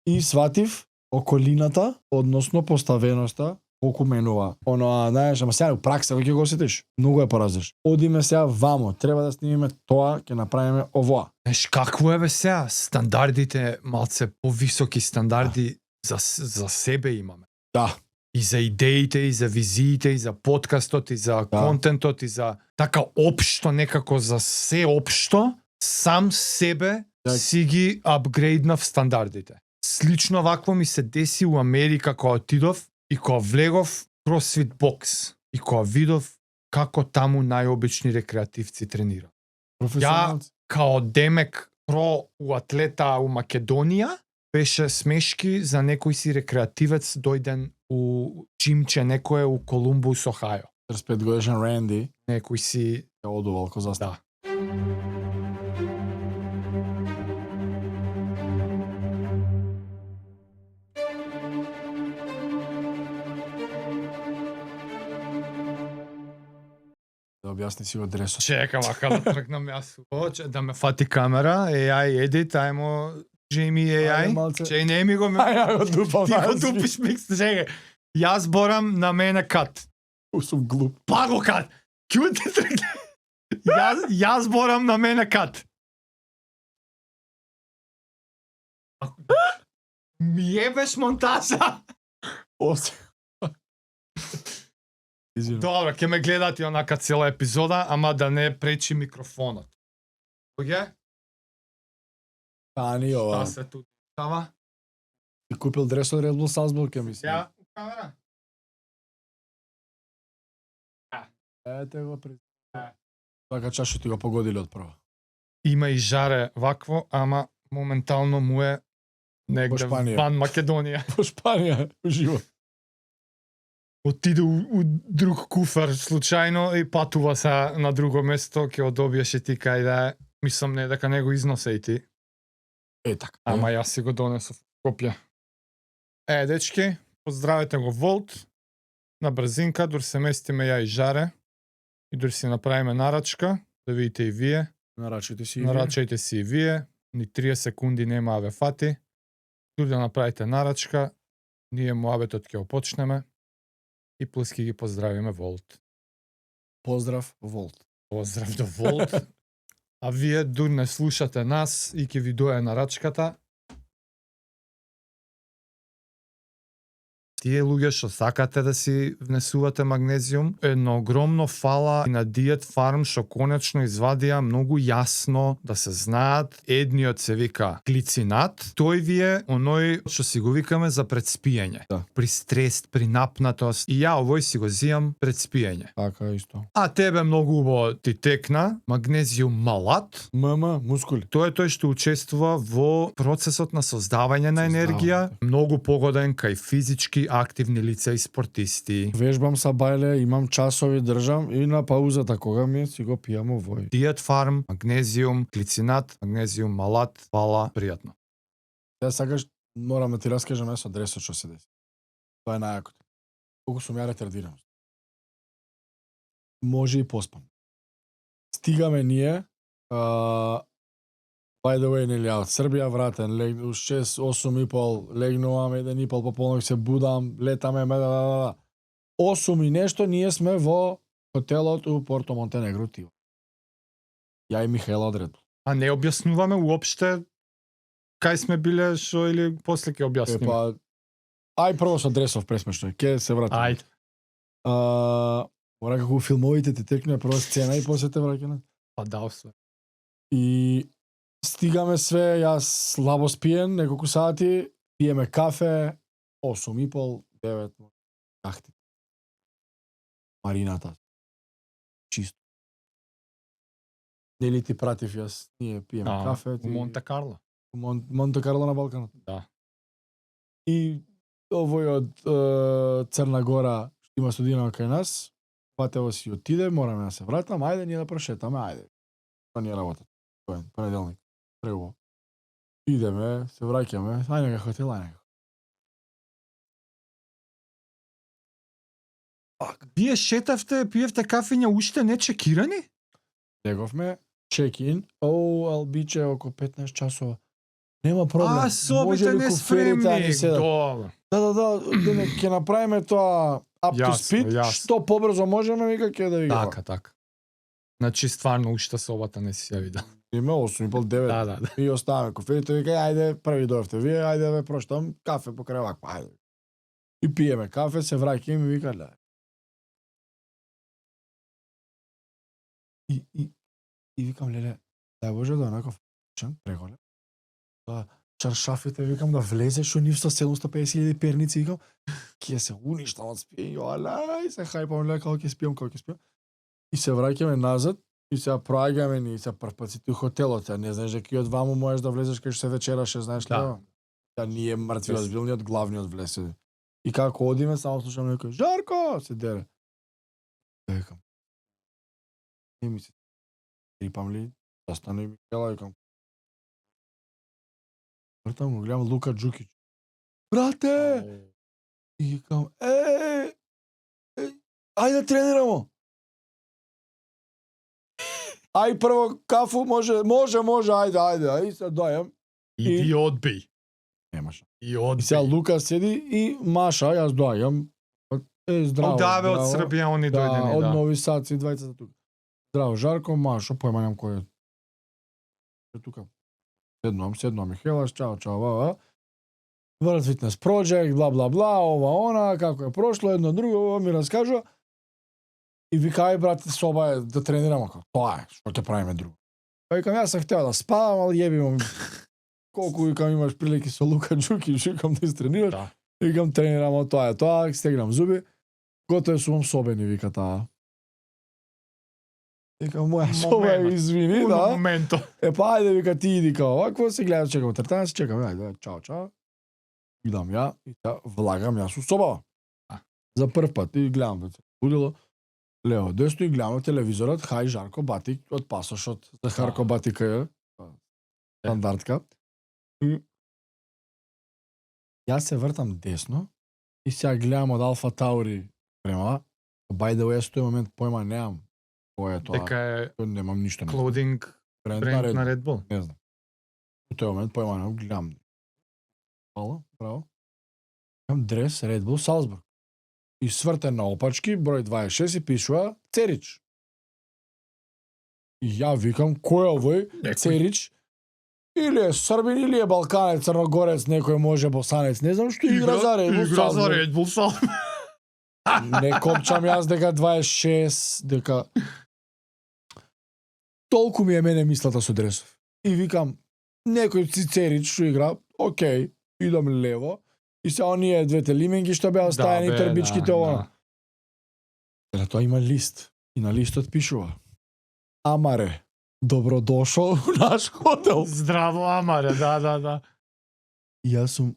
И сватив околината, односно поставеноста, колку менува. Знаеш, ама сега у пракса кој ќе го осетиш, многу е поразлично. Одиме сега вамо, треба да снимиме тоа, ќе направиме овоа. Знаеш какво е бе сега? Стандардите, малце повисоки стандарди за себе имаме. Да. И за идеите, и за визиите, и за подкастот, и за контентот, и за така општо некако за се општо, сам себе си ги апгрейднав стандардите. Слично вакво ми се деси у Америка кога отидов и кога влегов CrossFit бокс и кога видов како таму најобични рекреативци тренираат. Ја као демек про у атлета у Македонија беше смешки за некој си рекреативец дојден у джимче некое у Колумбус, Охајо. 35 годишен Ренди Некој си одувал ко застава. Да. Да објасни си го дресот. Чека вака да тргнам јас. Да ме фати камера, AI edit, ајмо Jamie AI. Че не ми го Ја го дупам. Ти го дупиш микс, чекај. Јас борам на мене кат. Сум глуп. Па го кат. Кју ти тргне? Јас борам на мене кат. Ми ебеш монтажа. Добро, ќе ме гледат и онака цела епизода, ама да не пречи микрофонот. Оѓе? Ани ова. Се тут става? Ти купил дрес од Red Bull Salzburg, ке мислам. Ја, камера. Ете го при. Така чашо ти го погодиле од прво. Има и жаре вакво, ама моментално му е негде Шпанија. ван Македонија. По Шпанија, уживо. Отиде у друг куфар случајно и патува се на друго место, ќе одобиеш и ти кај да е. Мислам не дека не го износе и ти. Така. Ама јас си го донесов Скопје. Дечки, поздравете го Волт. На брзинка, дур се местиме ја и жаре. И дур си направиме нарачка, да видите и вие. Нарачајте си и вие. Ни 30 секунди нема да ве фати. Дур да направите нарачка, ние муабетот ќе опочнеме. И плюс ги поздравиме Волт. Поздрав, Волт. Поздрав до Волт. А вие дур не слушате нас и ќе ви дое нарачката. Тие луѓе што сакате да си внесувате магнезиум, едно огромно фала и на Diet Farm што конечно извадија многу јасно да се знаат. Едниот се вика глицинат, тој ви е оној што си го викаме за пред спиење. Да. При стрес, при напнатост. И ја овој си го зијам пред спиење. Така исто. А тебе многу убаво ти текна магнезиум малат. Мускули. Тој е тој што учествува во процесот на создавање на енергија, многу погоден кај физички активни лица и спортисти. Вежбам са бајле, имам часови, држам и на паузата кога ми си го пијам овој. Diet Farm, магнезиум, глицинат, магнезиум малат, фала, пријатно. Ја сакаш, морам да ти раскажам со дресот што се деси. Тоа е најакото. Колку сум ја ретардиран. Може и поспам. Стигаме ние, by the way, нели, од Србија вратен, 6-8:30 легнувам, 1:30 пополнок се будам, летаме, 8 и нешто, ние сме во хотелот у Порто Монтенегро, Тиво. Ја и Михаела од Red Bull. А не објаснуваме уопште кај сме биле, што или после ќе објасниме? Ај прво со дресов пресмешно, ќе се вратиме. Ајде. Мора како у филмовите ти текне прва сцена и после те враќаат. Па да, све. И стигаме све, јас слабо спиен, неколку сати, пиеме кафе, 8:30, 9, кахти. Марината. Чисто. Нели ти пратив јас, ние пиеме кафе. У Монте Карло. Монте Карло на Балканот. Да. И овој од Црна Гора, што има студија кај нас, патево си отиде, мораме да се вратам, ајде ние да прошетаме, ајде. Тоа не работа. Понеделник. Требо. Идеме, се враќаме, ајде на хотел, ајде. Вие шетавте, пиевте кафења уште не чекирани? Леговме, чек-ин, биче око 15 часова. Нема проблем. А, собите не спремни. Добро. Да, ќе направиме тоа up to Јасно, speed, јасно. што побрзо можеме, вика ќе да видиме. Така. Значи стварно уште собата не си ја видел. Име 8:30, 9. Да. И оставаме кофеите, вика, ајде, први дојавте вие, ајде ве проштам кафе покрај ваква, ајде. И пиеме кафе, се враќаме и вика, ле. И викам, леле, дај Боже да онаков преголе. Да, чаршафите, викам, да влезе што нив со 750.000 перници, викам, ќе се уништам од спиење, ај, се хајпам, леле, како ќе спијам. И се враќаме назад, и се проаѓаме ни се прв пат си ти хотелот, не знаеш дека и од ваму можеш да влезеш кај што се вечераше, знаеш ли? Да, ние мртви озбилниот главниот влезе. И како одиме, само слушам некој Жарко се дере. Викам. И ми се трипам ли, застана и Михела, викам. Вртам го гледам Лука Джукич. Брате! И викам, ајде тренирамо. Ај прво кафу може, ајде, се дојам. Иди одбий. Немаше. И одбий. И сега Лука седи и Маша, јас доаѓам. Здраво. Одаве од Србија они дојдени, од Нови Сад, си двајцата тука. Здраво, Жарко, Машо, појма немам кој е. Тука. Седнам, Михела, чао, World Fitness Project, бла, ова, она, како е прошло, едно друго, ми раскажува. И вика, ај, брате, соба е да тренираме, како, тоа е, што ќе правиме друго. Викам, јас сам хтео да спавам, али јебимо ми. Колку, викам, имаш прилики со Лука Джукич, викам да истренираш. Да. Викам, тренирамо, тоа е тоа, стегнам зуби. Готово сум собени, вика таа. Викам, моја соба е, извини, да. Моменто. Па, ајде, вика, ти иди као овакво, се гледа, чекам третана, се чекам, ајде, чао. Идам ја, и влагам јас у собава. За прв пат, и гледам, веќе, будило. Лево, десно и гледам телевизорот, хај Жарко Батик од пасошот за Харко Батика е стандартка. И јас се вртам десно и сега гледам од Алфа Таури према. By the way, тој момент појма немам кој е тоа. Дека е Немам ништо. clothing Бренд на Red Bull. Не знам. У тој момент појма немам, гледам. Ало, браво. Имам дрес Red Bull Салзбург. И свртен на опачки, број 26 и пишува Церич. И ја викам, кој е овој Церич? Или е Србин, или е Балканец, Црногорец, некој може босанец, не знам што игра за Red Bull Игра за Салзбург. Red Bull Салзбург. Не копчам јас дека 26, дека... Толку ми е мене мислата со дресов. И викам, некој Церич што игра, окей, идам лево, и се оние двете лименги што беа оставени, трбичките ова. Тоа има лист. И на листот пишува: Амаре, добродошол у наш хотел. Здраво, Амаре, да. И јас сум...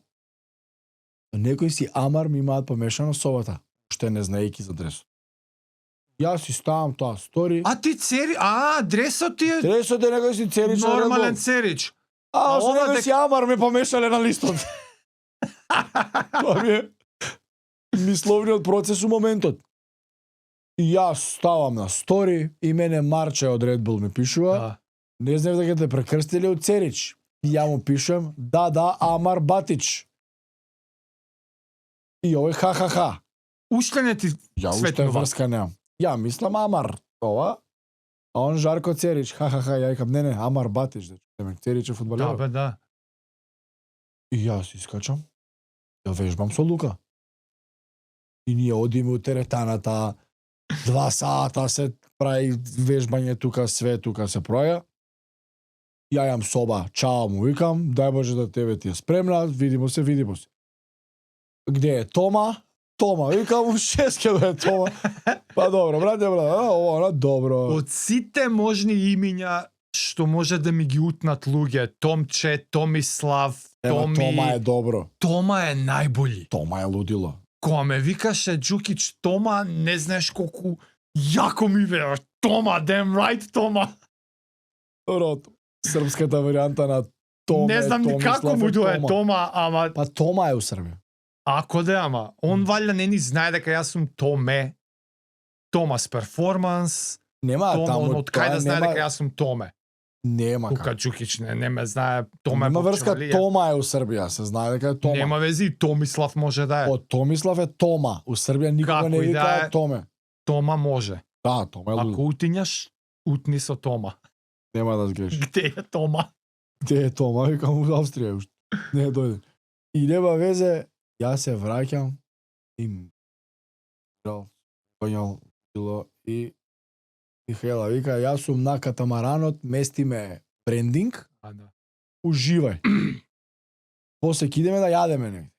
Некој си Амар ми имаат помешано собата, што не знаејќи за дресот. Јас си ставам тоа стори. А ти Цери... дресот ти е Дресот е некој си Церич. нормален Церич. А ова некој си Амар ме помешале на листот. Тоа ми е мисловниот процес у моментот. И јас ставам на стори и мене Марче од Red Bull ми пишува. Не знам дека те прекрстили од Церич. И ја му пишувам, да, Амар Батич. И овој ха. Уште не ти Ја уште светнува. врска немам. Ја мислам Амар, ова. А он Жарко Церич, ха, ја викам, не, Амар Батич, дека Церич е фудбалер. Да. И јас искачам, ја вежбам со Лука. И ние одиме у теретаната, 2 сата се прави вежбање тука, све тука се проја. Ја јам соба, чао му викам, дај Боже да тебе ти е спремна, видимо се. Где е Тома, викам, 6 е Тома. Па добро, брате, ова, добро. Од сите можни имиња што може да ми ги утнат луѓе, Томче, Томислав, Томи... Тома е добро. Тома е најбољи. Тома е лудило. Кога ме викаше Джукич Тома, не знаеш колку јако ми бе. Тома, damn right, Тома. Добро, српската варијанта на Томе, Не знам ни како му дое Тома, ама... Па Тома е у Србија. Ако да, ама, он валја не ни знае дека јас сум Томе. Томас Перформанс. Нема Тома, таму. од кај да знае дека јас сум Томе. Нема Лука како. Џукич не ме знае, Тома Нема врска, Попчевалија. Тома е у Србија, се знае дека е Тома. Нема вези, и Томислав може да е. Од Томислав е Тома. У Србија никога Како не и да викаат е. Томе. Тома може. Да, Тома е луд. Ако утињаш, утни со Тома. Нема да сгрешиш. Где е Тома? Те е Тома, викам у Австрија уште. Не дојде. И нема везе, јас се враќам и било и Михаела вика, јас сум на катамаранот, мести ме брендинг, Да. уживај. После ќе идеме да јадеме негде.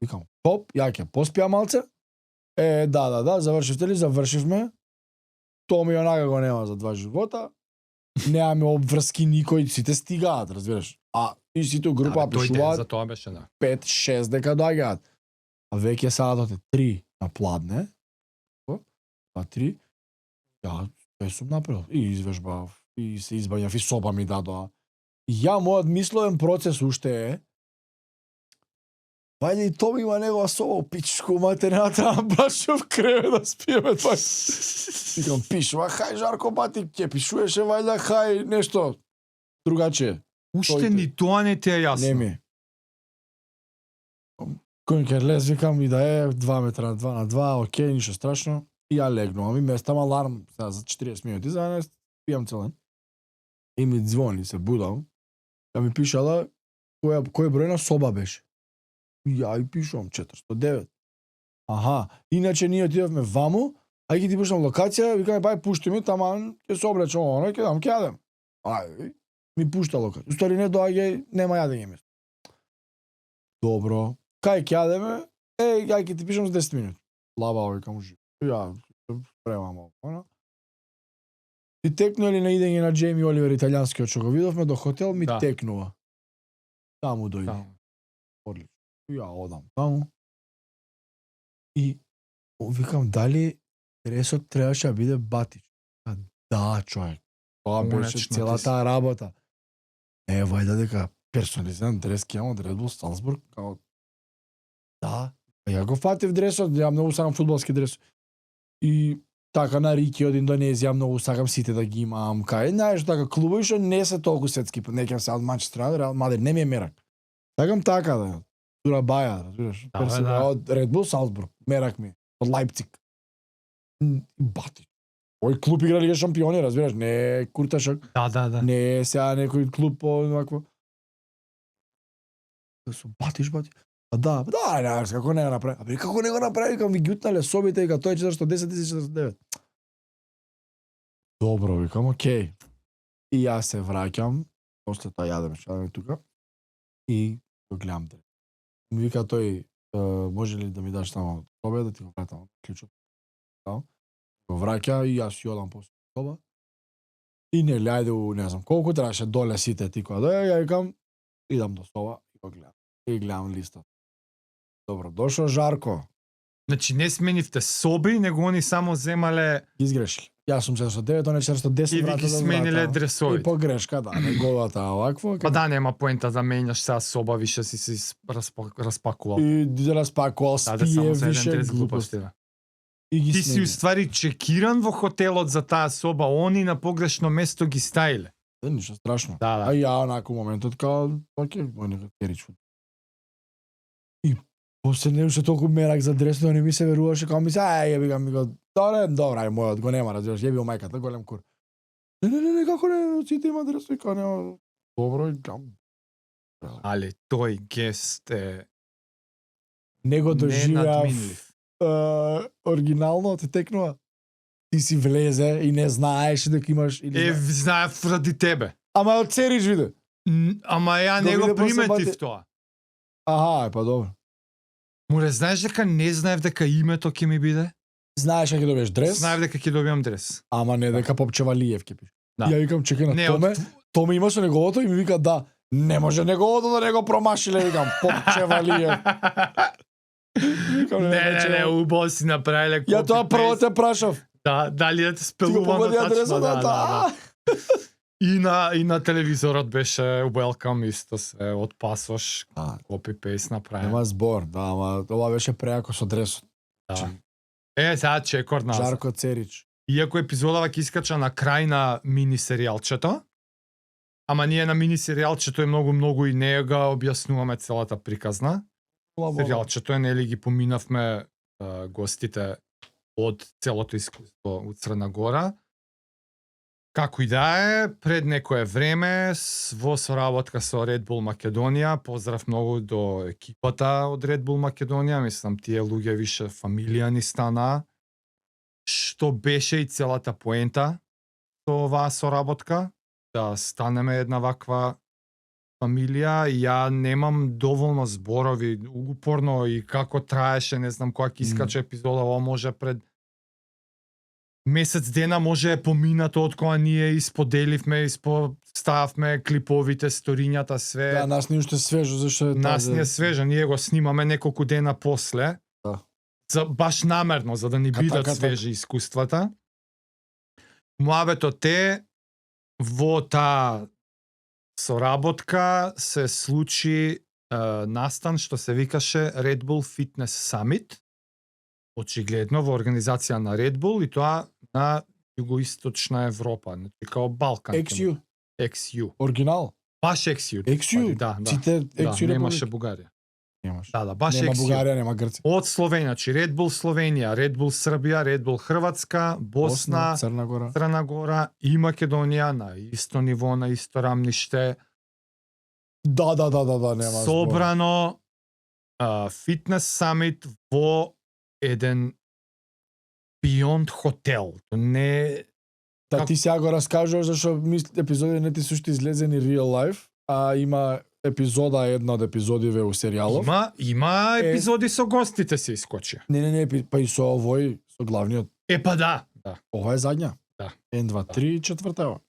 Викам, топ, ја ќе поспија малце. Да, завршивте ли? Завршивме. Тоа ми онака го нема за 2 живота. Немаме обврски никој, сите стигаат, разбираш. А и сите група Тој ден пишуваат за тоа беше, да. 5-6 дека доаѓаат. А веќе саатот е 3 на пладне. 2-3. Ја се сум направил и извежбав и се избањав и соба ми дадоа. И ја мојот мисловен процес уште е вајде и тоа има негова соба у пичку материјата, башов креве да спиеме тоа. Викам пишува, хај Жарко бати, ќе пишуваше вајде хај нешто другачие. Уште Тој- ни тоа не ти е јасно. Не ми. Кој ке лез, викам и да е 2 метра на 2 на 2, окей, ништо страшно. И ја легнувам и местам аларм сега за 40 минути, за да не спијам цел ден. И ми звони, се будам. Ја ми пишала кој број на соба беше. И ја и пишувам 409. Аха, иначе ние отидовме ваму, а ќе ти пуштам локација, викаме бај пушти ми, таман ќе се облечам оно, ќе дам, ќе јадем. Ај, ми пушта локација. Устари не доаѓај, нема јадење место. Добро. Кај ќе јадеме? Ја ќе ти пишам за 10 минути. Лава викам ужи. Ја спремам ово. И текнуе на идење на Джейми Оливер италијанскиот што го видовме до хотел ми Да. текнува. Таму дојде. Да. Одлично. Ја одам таму. И викам дали дресот требаше да биде батич. Да, човек. Тоа беше Конечно, целата работа. Вајда дека персонализиран дрес ќе имам од Red Bull Salzburg, као да. Ја го фатив дресот, ја многу сакам фудбалски дрес. И така на Рики од Индонезија многу сакам сите да ги имам. Кај, знаеш, така клубови што не се толку светски, не ќе се од Манчестер, Реал Мадрид не ми е мерак. Сакам така да. Сурабаја, разбираш. Да, Персонал да. од Red Bull Salzburg, мерак ми. Од Лајпциг. Бати. Ој клуб игра Лига шампиони, разбираш, не е курташак. Да. Не е сега некој клуб по вакво. Да се батиш. Да, како не го направи? Абе, како не го направи? Викам, ви ги утнале собите, вика, тој е 410 и 49. Добро, викам, окей. И јас се враќам, после тоа јадеме тука, и го гледам дрес. Ми вика тој, може ли да ми даш само собе, да ти го вратам клучот? Да. Го враќа и јас ја одам после соба. И не лајде не знам колку требаше доле сите ти кога доја, ја викам, идам до соба и го гледам. И гледам листот. Добро, дошо Жарко. Значи не сменивте соби, него они само земале Изгрешили. Јас сум 409, он е 410 и ви ги смениле И дресовите. погрешка, да, неговата овакво. Па да, нема поента да менјаш сега соба, више си се распакувал. И да распакувал, Да, само спие, за еден више дрес глупости. глупости. Да. И ги Ти си смени. уствари чекиран во хотелот за таа соба, они на погрешно место ги стаиле. Ништо страшно. Да, А да. ја онаку моментот као, окей, мој нека керич. И после не уште толку мерак за дресот, не ми се веруваше, као ми се, ја викам, ми го, добра, ај мојот го нема, разбираш, јеби мајката, голем кур. Не, како не, сите има дресот, и као нема. Добро, и кам. Али тој гест е Него доживеав ненадминлив. оригинално те текнува. Ти си влезе и не знаеш дека имаш или Знаев ради тебе. Ама од Церич виде. Ама ја Го не го виде после приметив бате- тоа. Аха, па добро. Море, знаеш дека не знаев дека името ќе ми биде? Знаеш дека ќе добиеш дрес, Знаев дека ќе добиам дрес. ама не дека Попчевалиев ќе пише. Да. Ја викам чекај на Не, Томе, од- Томе има со неговото и ми вика да. Не може неговото да не го промашиле, викам Попчевалиев. Викам, Не, убаво си направиле Ја тоа copy-paste. прво те прашав. Да, дали да те Ти го спелувано погоди тачно, адресот да, на да, тоа. да. И на телевизорот беше welcome исто се од пасош, А, copy-paste направи. нема збор, да, ама ова беше преако со дресот. Да. Сега чекор назад. Жарко Церич. Иако епизодава ќе искача на крај на мини серијалчето, Ама ние на мини серијалчето е многу и не ga објаснуваме целата приказна. Серијалчето е, нели ги поминавме гостите од целото искуство од Црна Гора. Како и да е, пред некое време во соработка со Red Bull Македонија, поздрав многу до екипата од Red Bull Македонија, мислам тие луѓе више фамилија ни стана, што беше и целата поента со оваа соработка, да станеме една ваква фамилија. Ја немам доволно зборови, упорно и како траеше, не знам која ќе искаче епизода, ова може пред месец дена може е поминато од кога ние исподеливме, стававме клиповите, сторињата, све. Да, нас не уште свежо, зашто нас не е свежо, ние го снимаме неколку дена после. Да. Баш намерно, за да ни бидат свежи искуствата. Муабетот е во таа соработка се случи настан што се викаше Red Bull Fitness Summit. Очигледно во организација на Red Bull и тоа на југоисточна Европа, значи као Балкан. XU. XU. Оригинал. Баш XU. XU? Да. Сите XU немаше Бугарија. Немаше. Да, баш нема XU. Бугарија, нема Грција. Од Словенија, значи Red Bull Словенија, Red Bull Србија, Red Bull Хрватска, Босна, Црна Гора и Македонија на исто ниво, на исто рамниште. Да, нема. Собрано фитнес самит во еден Beyond хотел. Не Да, ти сега го раскажуваш зашто епизоди не ти сушти излезени real life, а има епизода, една од епизодиве у серијалов. Има епизоди со гостите се искочи. Не, па и со овој, со главниот. Па да. Ова е задња. Да. 1, 2, 3, четвртава.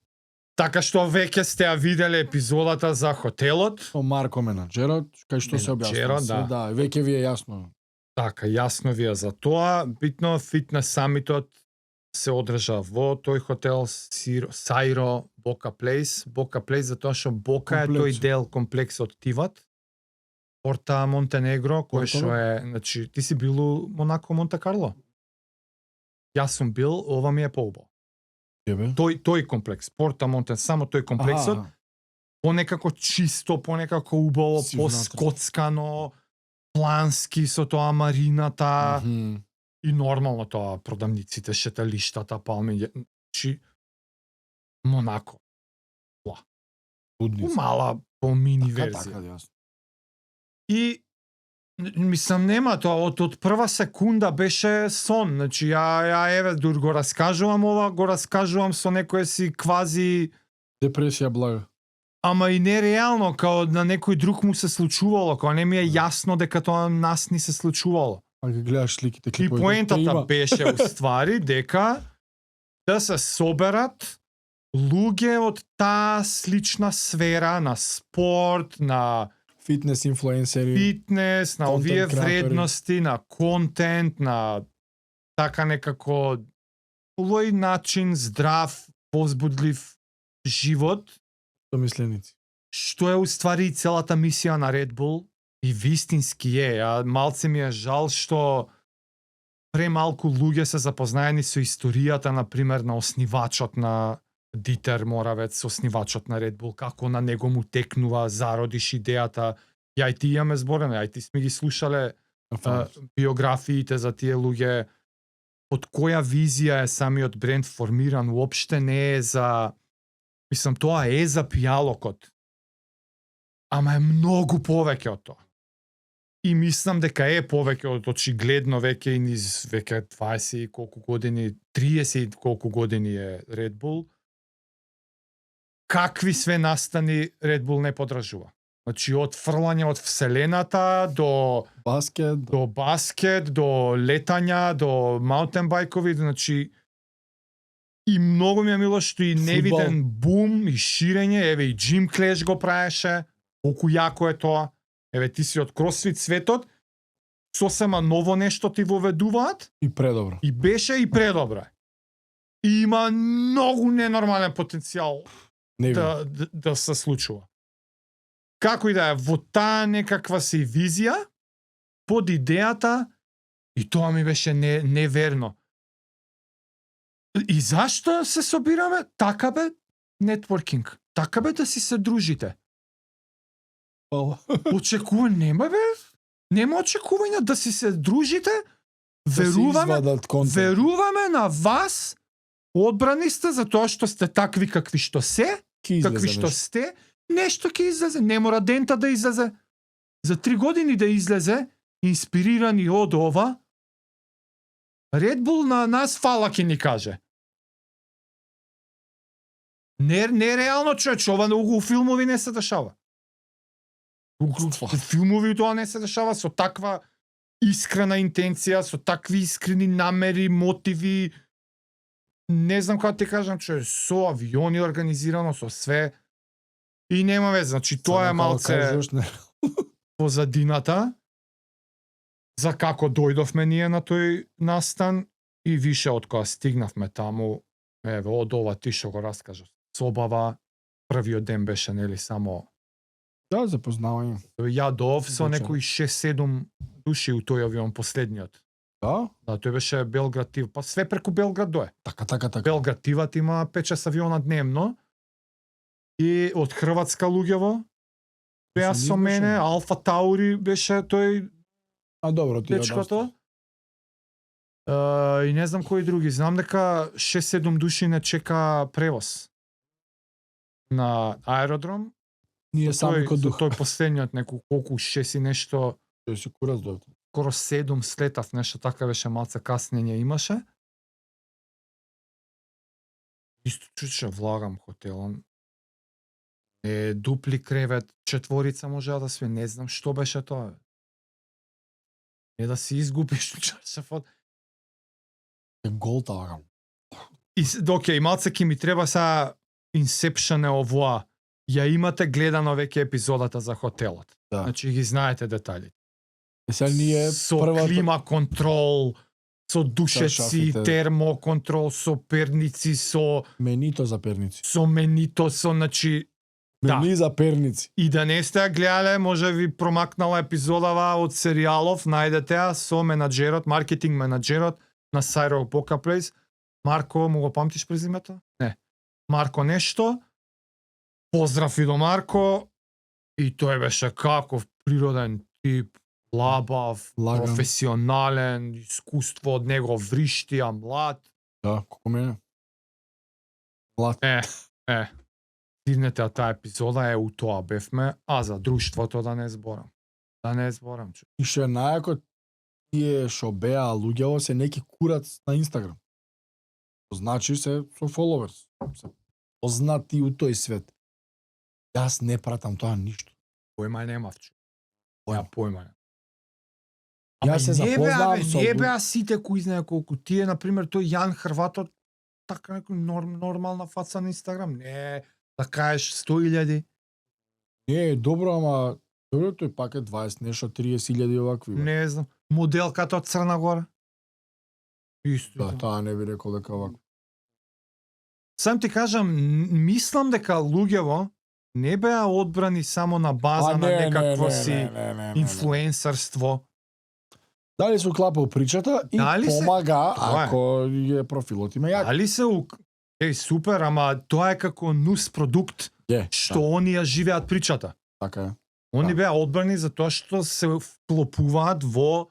Така што веќе сте ја виделе епизодата за хотелот. Со Марко менаџерот, кај што се објаснува. Да, веќе ви е јасно. Така, јасно ви е за тоа. Битно, фитнес самитот се одржа во тој хотел Сайро Бока Плейс. Бока Плейс затоа што Бока е тој дел комплексот Тиват. Порта Монтенегро, кој што е, значи, ти си бил у Монако Монте Карло? Јас сум бил, ова ми е поубаво. Тој комплекс, Порта Монтен, само тој комплексот, понекако чисто, понекако убаво, поскоцкано, плански со тоа марината и нормално тоа продавниците, шеталиштата, палми, значи Монако. Мала по мини верзија. И мислам нема тоа од прва секунда беше сон. Значи ја еве дур го раскажувам ова, го раскажувам со некоја си квази депресија блага. Ама и нереално, као на некој друг му се случувало, као не ми е јасно дека тоа нас ни се случувало. А ги гледаш сликите, и поентата беше уствари дека да се соберат луѓе од таа слична сфера на спорт, на фитнес инфлуенсери, фитнес, на овие вредности, на контент, на така некако овој начин здрав, возбудлив живот. Домисленици. Што е уствари целата мисија на Red Bull и вистински е. А малце ми е жал што премалку луѓе се запознаени со историјата, например, на оснивачот на Дитер Моравец, оснивачот на Red Bull, како на него му текнува, зародиш идејата. Ја и ти имаме зборене, ја и ти сме ги слушале биографиите за тие луѓе. Од која визија е самиот бренд формиран, уопште не е за... Мислам, тоа е за пијалокот. Ама е многу повеќе од тоа. И мислам дека е повеќе од очигледно веќе и низ веќе 20 и колку години, 30 и колку години е Red Bull. Какви све настани Red Bull не подражува. Значи од фрлање од вселената до баскет, до летања, до маунтенбајкови, значи и многу ми е мило што и невиден бум и ширење, еве и Джим Клеш го праеше, колку јако е тоа. Еве ти си од кросфит светот, сосема ново нешто ти воведуваат. И предобро. И беше и предобро. И има многу ненормален потенцијал да се случува. Како и да е, во таа некаква си визија, под идејата, и тоа ми беше неверно. И зашто се собираме? Така бе, нетворкинг. така бе да си се дружите. Фала. Нема бе. Нема очекување да си се дружите. Да се извадат контент. Веруваме на вас. Одбрани сте за тоа што сте такви какви што се, Ќе излезе какви што нешто. сте, нешто ќе излезе. Не мора дента да излезе. За 3 години да излезе, инспирирани од ова, Red Bull на нас фала ќе ни каже. Не реално човеч, ова у филмови не се дешава. У филмови тоа не се дешава со таква искрена интенција, со такви искрени намери, мотиви. Не знам како ти кажам, че со авиони организирано, со све. И нема вез, значи тоа е малце позадината за како дојдовме ние на тој настан и више од кога стигнавме таму. Еве, од ова ти што го раскажа. Собава, првиот ден беше, нели, само Да, запознавање. ја доов со Зачем? некои 6-7 души у тој авион последниот. Да? Да, тој беше Белград Тив, па све преку Белград дое. Така. Белград Тиват има 5-6 авиона дневно. И од Хрватска луѓево беа Се со не мене, беше. Алфа Таури беше тој А добро, ти дечкото. И не знам кои други. Знам дека 6-7 души не чека превоз на аеродром. Ние сами код дух. Тој последниот колку 6 и нешто, Тој се курас дојде. скоро 7 слетав, нешто така беше, малце каснење имаше. Исто чуче влагам хотелон. Дупли кревет, 4 можеа да све, не знам што беше тоа. Не да си изгубиш чашафот. Гол тавагам. И окей, малце ки ми треба са Inception е овоа. Ја имате гледано веќе епизодата за хотелот. Да. Значи ги знаете детали. Сега ние Со првата клима контрол, со душеци, Чашафите. термоконтрол, со перници, со менито за перници. менито, со значи Да. Мени за перници. и да не сте ја гледале, може ви промакнала епизодава од серијалов, најдете ја со менаџерот, маркетинг менаџерот на Сайро Poker Place. Марко, му го памтиш презимето? Не. Марко нешто. Поздрав и до Марко. И тој беше каков природен тип, лабав, Лаган. професионален, искуство од него вриштија, млад. Да, колку мене. Лат. Стигнете таа епизода, у тоа бевме, а за друштвото да не зборам. Да не зборам, чу. И што е најако, тие што беа луѓево се неки курац на Инстаграм. Значи се со фоловерс. Се познати у тој свет. Јас не пратам тоа ништо. Појма немав, чу. Појма. Ја појма. Јас се запознавам со не беа сите кои знае колку тие, на пример, тој Јан Хрватот, така некој нормална фаца на Инстаграм. Не, да кажеш 100.000. Не, добро, ама добро тој пак е 20 нешто 30.000 овакви. бе. Не знам. Моделката од Црна Гора. Исто. Да, таа не би рекол дека овакво. Сам ти кажам, мислам дека луѓево не беа одбрани само на база на некакво си инфлуенсарство. Дали се уклапа у причата и Дали се- помага Тоа е. ако е профилот има јак. Али се супер, ама тоа е како нус продукт што они ја живеат причата. Така е. Они Да. беа одбрани за тоа што се вклопуваат во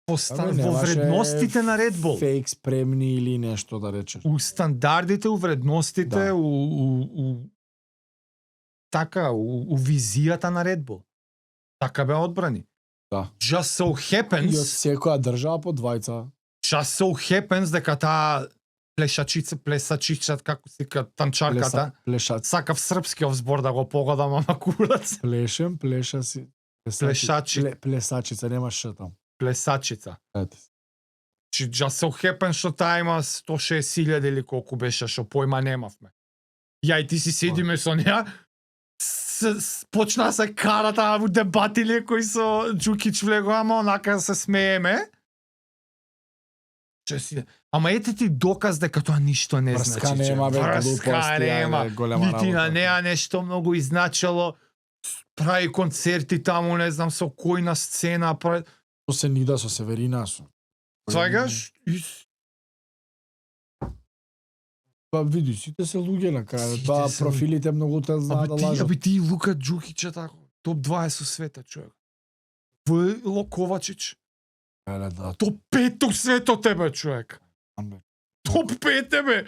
немаше вредностите на Red Bull. Фейк спремни или нешто да речеш. У стандардите, у вредностите, Да. у визијата на Red Bull. Така беа одбрани. Да. Just so И од happens, секоја држава по двајца. just so happens дека таа плесачица, како се ка танчарката, Плешац. сакав српскиот збор да го погодам, ама курац. Плеша си. Плешачи. Плесачица, нема ш там. Плесачица. Ете. Чи just so happens што таа има 160.000 или колку беше, што појма немавме. Ја и ти си седиме со неа, почна се карата у дебатиле кои со Џукич влего, ама онака се смееме. Ама ете ти доказ дека тоа ништо не Врска значи. нема, бе, Врска глупости, нема. ајде, голема Нити на работа. неа нешто многу изначало. Прави концерти таму, не знам со кој на сцена, прави... Со Сенида, со Северина, со... Сваѓаш? Па види, сите се луѓе на крај. Сите Тоа се профилите многу те знаат да лажат. Абе ти Лука Џукиќ тако. Топ 20 со света, човек. Војло Ковачич. Да. Топ 5 у светот тебе, човек. Топ 5 тебе.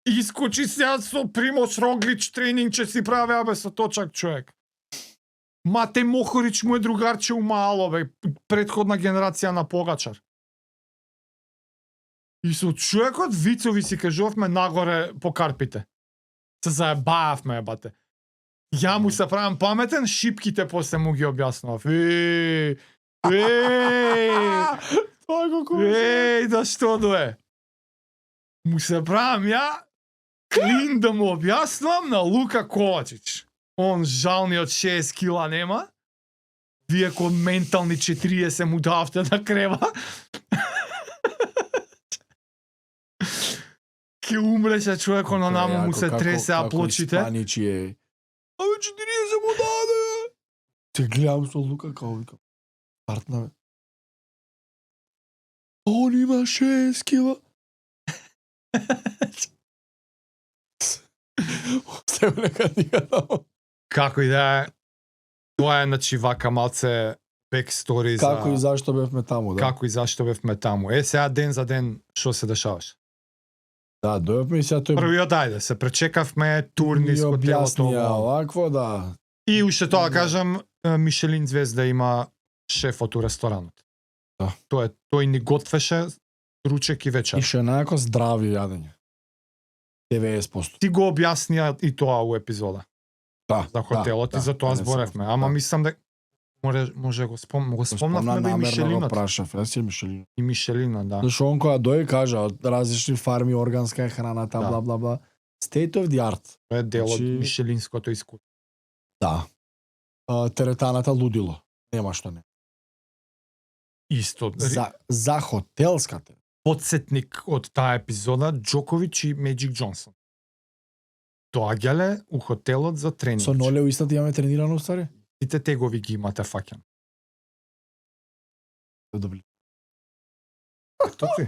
Искочи сега со Примош Роглич тренинг че си прави, абе, со точак човек. Мате Мохорич му е другарче у мало, бе. Предходна генерација на Погачар. И со човекот вицови си кажувавме нагоре по карпите. Се заебавме, ебате. Ја му се правам паметен, шипките после му ги објаснував. Тоа како да што дое. Му се правам ја, клин да му објаснувам на Лука Ковачич. Он жални од 6 кила нема. Вие кон ментални 40 му давте да крева. Ке умреше човек, на намо му се тресе плочите. Испаничи е. Абе 40 му даде. Те гледам со Лука као викам. Партна бе. Он има 6 кила. Остави нека дига тамо. Како и да е, тоа е, значи, вака малце бекстори за... Како и зашто бевме таму, да. Како и зашто бевме таму. Сега ден за ден, што се дешаваш? Да, дојавме и сега тој Првиот, ајде, се пречекавме, турни ми с хотелото. објаснија овакво, да. И уште тоа кажам, Мишелин звезда има шефот у ресторанот. Да. Тој ни готвеше ручек и вечер. Ише најако здрави јадење. 90%. Ти го објаснија и тоа у епизода Да. за хотелот и за тоа зборевме. Ама мислам дека може го спомнавме да и Мишелинот. Прашав, јас и Мишелинот. И Мишелинот, да. Зашо он кога дој кажа од различни фарми, органска храна, Да. бла бла бла. State of the art. Тоа е дел од Значи- мишелинското искуство. Да. Теретаната лудило. Нема што не. Исто. За хотелската. Подсетник од таа епизода Џоковиќ и Меджик Џонсон. Доаѓале у хотелот за тренинг. Со Ноле уистата имаме тренирано устари? Сите тегови ги имате фаќан. Добри. Ето ти.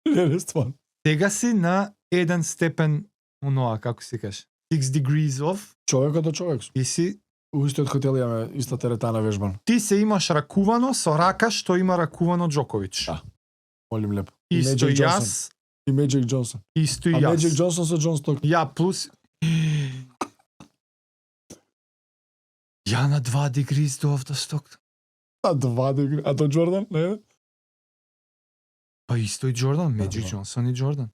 Не, стварно. Тега си на еден степен оноа, како се каже, 6 degrees of, Човекот до човек. и си У истиот хотел имаме иста теретана вежбан. ти се имаш ракувано со рака што има ракувано Џоковиќ. Да. Молим лепо. Исто Меджик и Џонсон. јас, И Меджик Џонсон. исто и А Меджик јас. Џонсон со Џон Сток. Ја плюс ја на 2 degrees до овда сток. А 2 дегри. А то Џордан? Не. Па исто и Џордан, Меджик да. Џонсон и Џордан.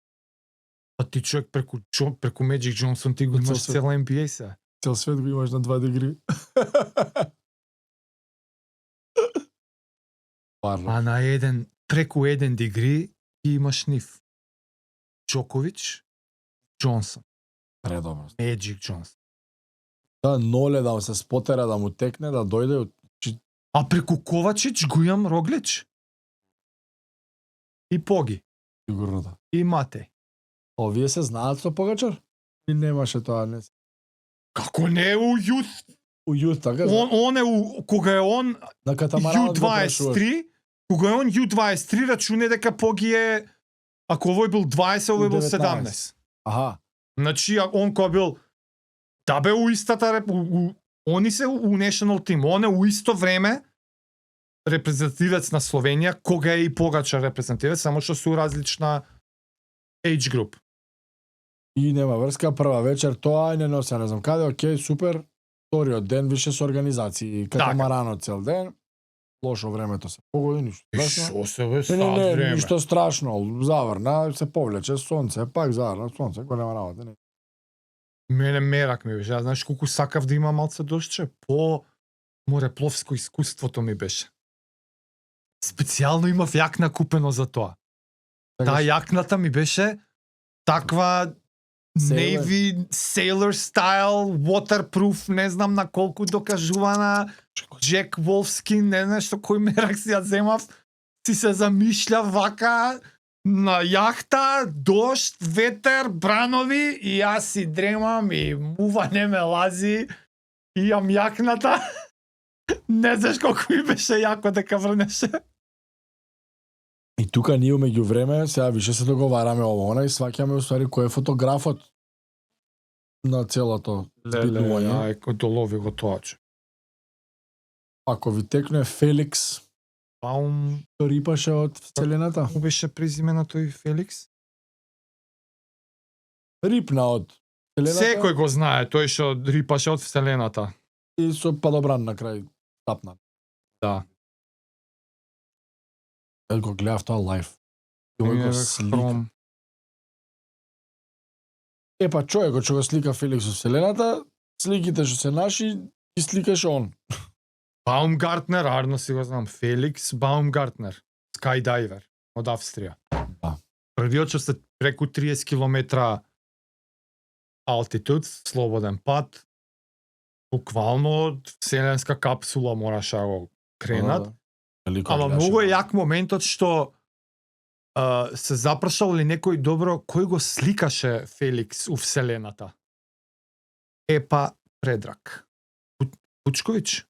А ти човек преку Меджик Џонсон ти го Цел имаш свет. цела NBA се. Цел свет го имаш на 2 дегри. Парно. А на еден, преку еден дегри ти имаш нив. Џоковиќ, Џонсон, Предобро. Меджик Џонсон. Да, Ноле да се спотера, да му текне, да дојде. А преку Ковачич го имам Роглич. И Поги, Сигурно да. и Матеј. Овие се знаат со Погачар? И немаше тоа, не. Како не у Јут? У јут, така? Он е кога е он На катамаранот го прашуваш. Ю23, кога е он Ю23, рачуне дека Поги е, ако овој бил 20, овој бил 17. Аха. Значи, он кога бил, да бе у истата, они се у National Team, он е у исто време репрезентативец на Словенија, кога е и Погачар репрезентативец, само што се у различна age group. И нема врска, прва вечер тоа не нося, не знам каде, окей, супер. Вториот ден више со организации, катамаранот цел ден. Лошо времето се погоди, ништо страшно. Шо се бе, Не, сад не, време. ништо страшно. Заврна, се повлече сонце, пак заврна сонце, го нема работа. Не. Мене мерак ми беше, ја знаеш колку сакав да има малце дождче, по морепловско искуството ми беше. Специјално имав јакна купено за тоа. Таа јакната ми беше таква Navy sailor style, waterproof, не знам на колку докажувана, Jack Wolfskin, не знам што кој мерак си ја земав, си се замишља вака на јахта, дожд, ветер, бранови и јас си дремам и мува не ме лази и јам јакната. Не знаеш колку ми беше јако дека врнеше. И тука ние меѓу време, сега више се договараме ово, и сваќаме уствари кој е фотографот на целото збиднување. Леле, долови го тоа, че. Ако ви текне Феликс, Баум, што рипаше од Вселената? му беше презимена тој Феликс? Рипна од Вселената. Секој го знае, тој што рипаше од Вселената. И со падобран на крај тапна. Да. Ја го гледав тоа лайф. И овој го слика. Хром. Па човекот што го слика Феликс од Вселената, сликите што се наши, ги сликаше он. Baumgartner, арно си го знам, Феликс Baumgartner, скайдайвер од Австрија. Да. Првиот што се преку 30 километра алтитуд, слободен пат, буквално од вселенска капсула мораше да го кренат. Ама многу е јак моментот што се запрашал ли некој добро кој го сликаше Феликс у Вселената. Епа Предрак Вучковиќ.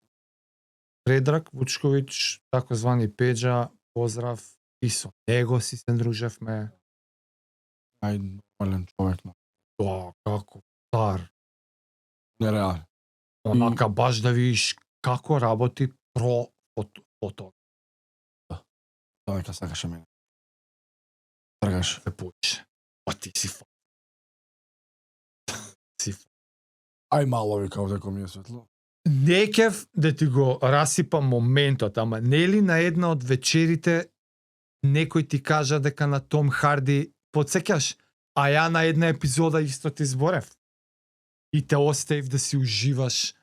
Предрак Вучковиќ, тако звани Пеџа, поздрав, и со него си се дружевме. Ај, нормален човек. Тоа, како стар. Нереален. Онака баш да видиш како работи фото. Тоа нека сакаше мене. Тргаш. Се поче. Па ти си фото. Ај мало ви као дека ми е светло. Некев да ти го расипа моментот, ама нели на една од вечерите некој ти кажа дека на Том Харди потсеќаш, а ја на една епизода исто ти зборев. И те оставив да си уживаш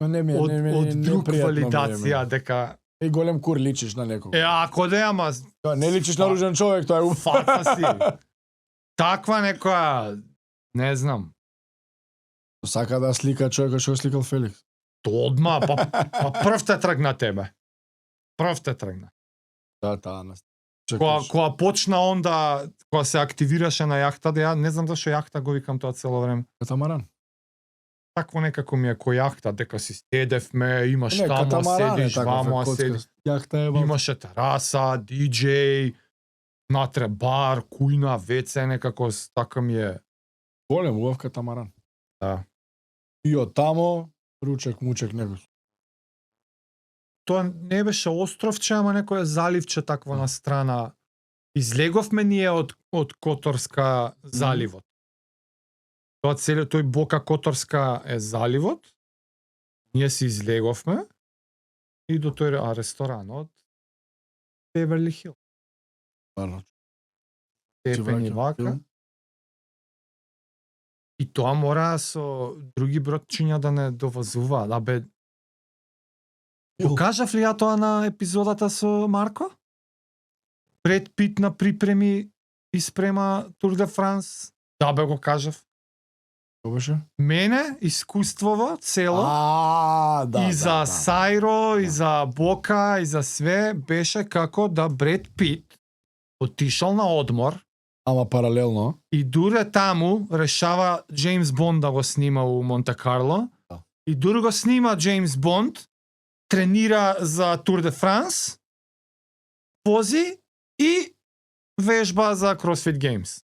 од друг валидација дека И голем кур личиш на некој. ако да ама Тоа не личиш на ружен човек, тоа е фаца си. Таква некоја, не знам. Сака да слика човекот што го сликал Феликс. То одма, па прв те тргна тебе. Прв те тргна. Да, таа нас. Кога почна он да, кога се активираше на јахта, да ја не знам зашо јахта го викам тоа цело време. Катамаран. Такво некако ми е кој јахта, дека си седевме, имаш тамо, седиш, вамо, седиш. Јахта е Имаше тераса, диџеј, натре бар, кујна, веце, некако така ми е. голем убав катамаран. Да. И од тамо ручек мучек некој. Тоа не беше островче, ама некоја заливче такво на страна. Излеговме ние од Которска заливот. Тоа целиот тој Бока Которска е заливот. Ние се излеговме и до тој ресторанот Beverly Hills. Барно. Степени вака. И тоа мора со други бродчиња да не довозува, да бе. Го кажав ли ја тоа на епизодата со Марко? Пред Пит на припреми и спрема Тур де Франс. Да бе го кажав. Што беше? Мене искуствово цело Да. и за Сајро, и за Бока, и за све беше како да Бред Пит отишол на одмор. Ама паралелно. И дуре таму решава Джеймс Бонд да го снима у Монте Карло. Да. И дуре го снима Джеймс Бонд, тренира за Тур де Франс, вози и вежба за CrossFit Games.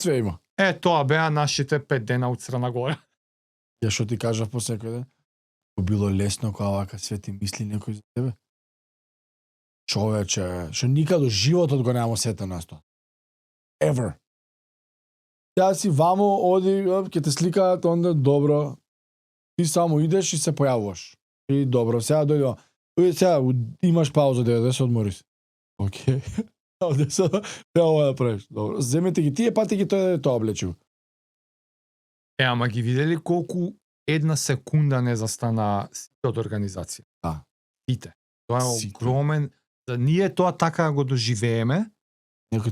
Све има. Тоа беа нашите 5 дена од Црна Гора. Ја што ти кажав по секој ден? Било лесно кога вака све ти мисли некој за тебе. Човече, што никаду животот го нема сетен на тоа. Ever. Ја си вамо, оди, ќе те сликаат, онда добро. Ти само идеш и се појавуваш. И добро, сега дојде. Сега имаш пауза 90, одмори се. Океј. Оде сега, ова да правиш. Добро. Земете ги тие, пати ги тоа облечи. Ама ги видели колку една секунда не застана сите од организација. Да. Сите. Тоа е огромен. За ние тоа така го доживееме.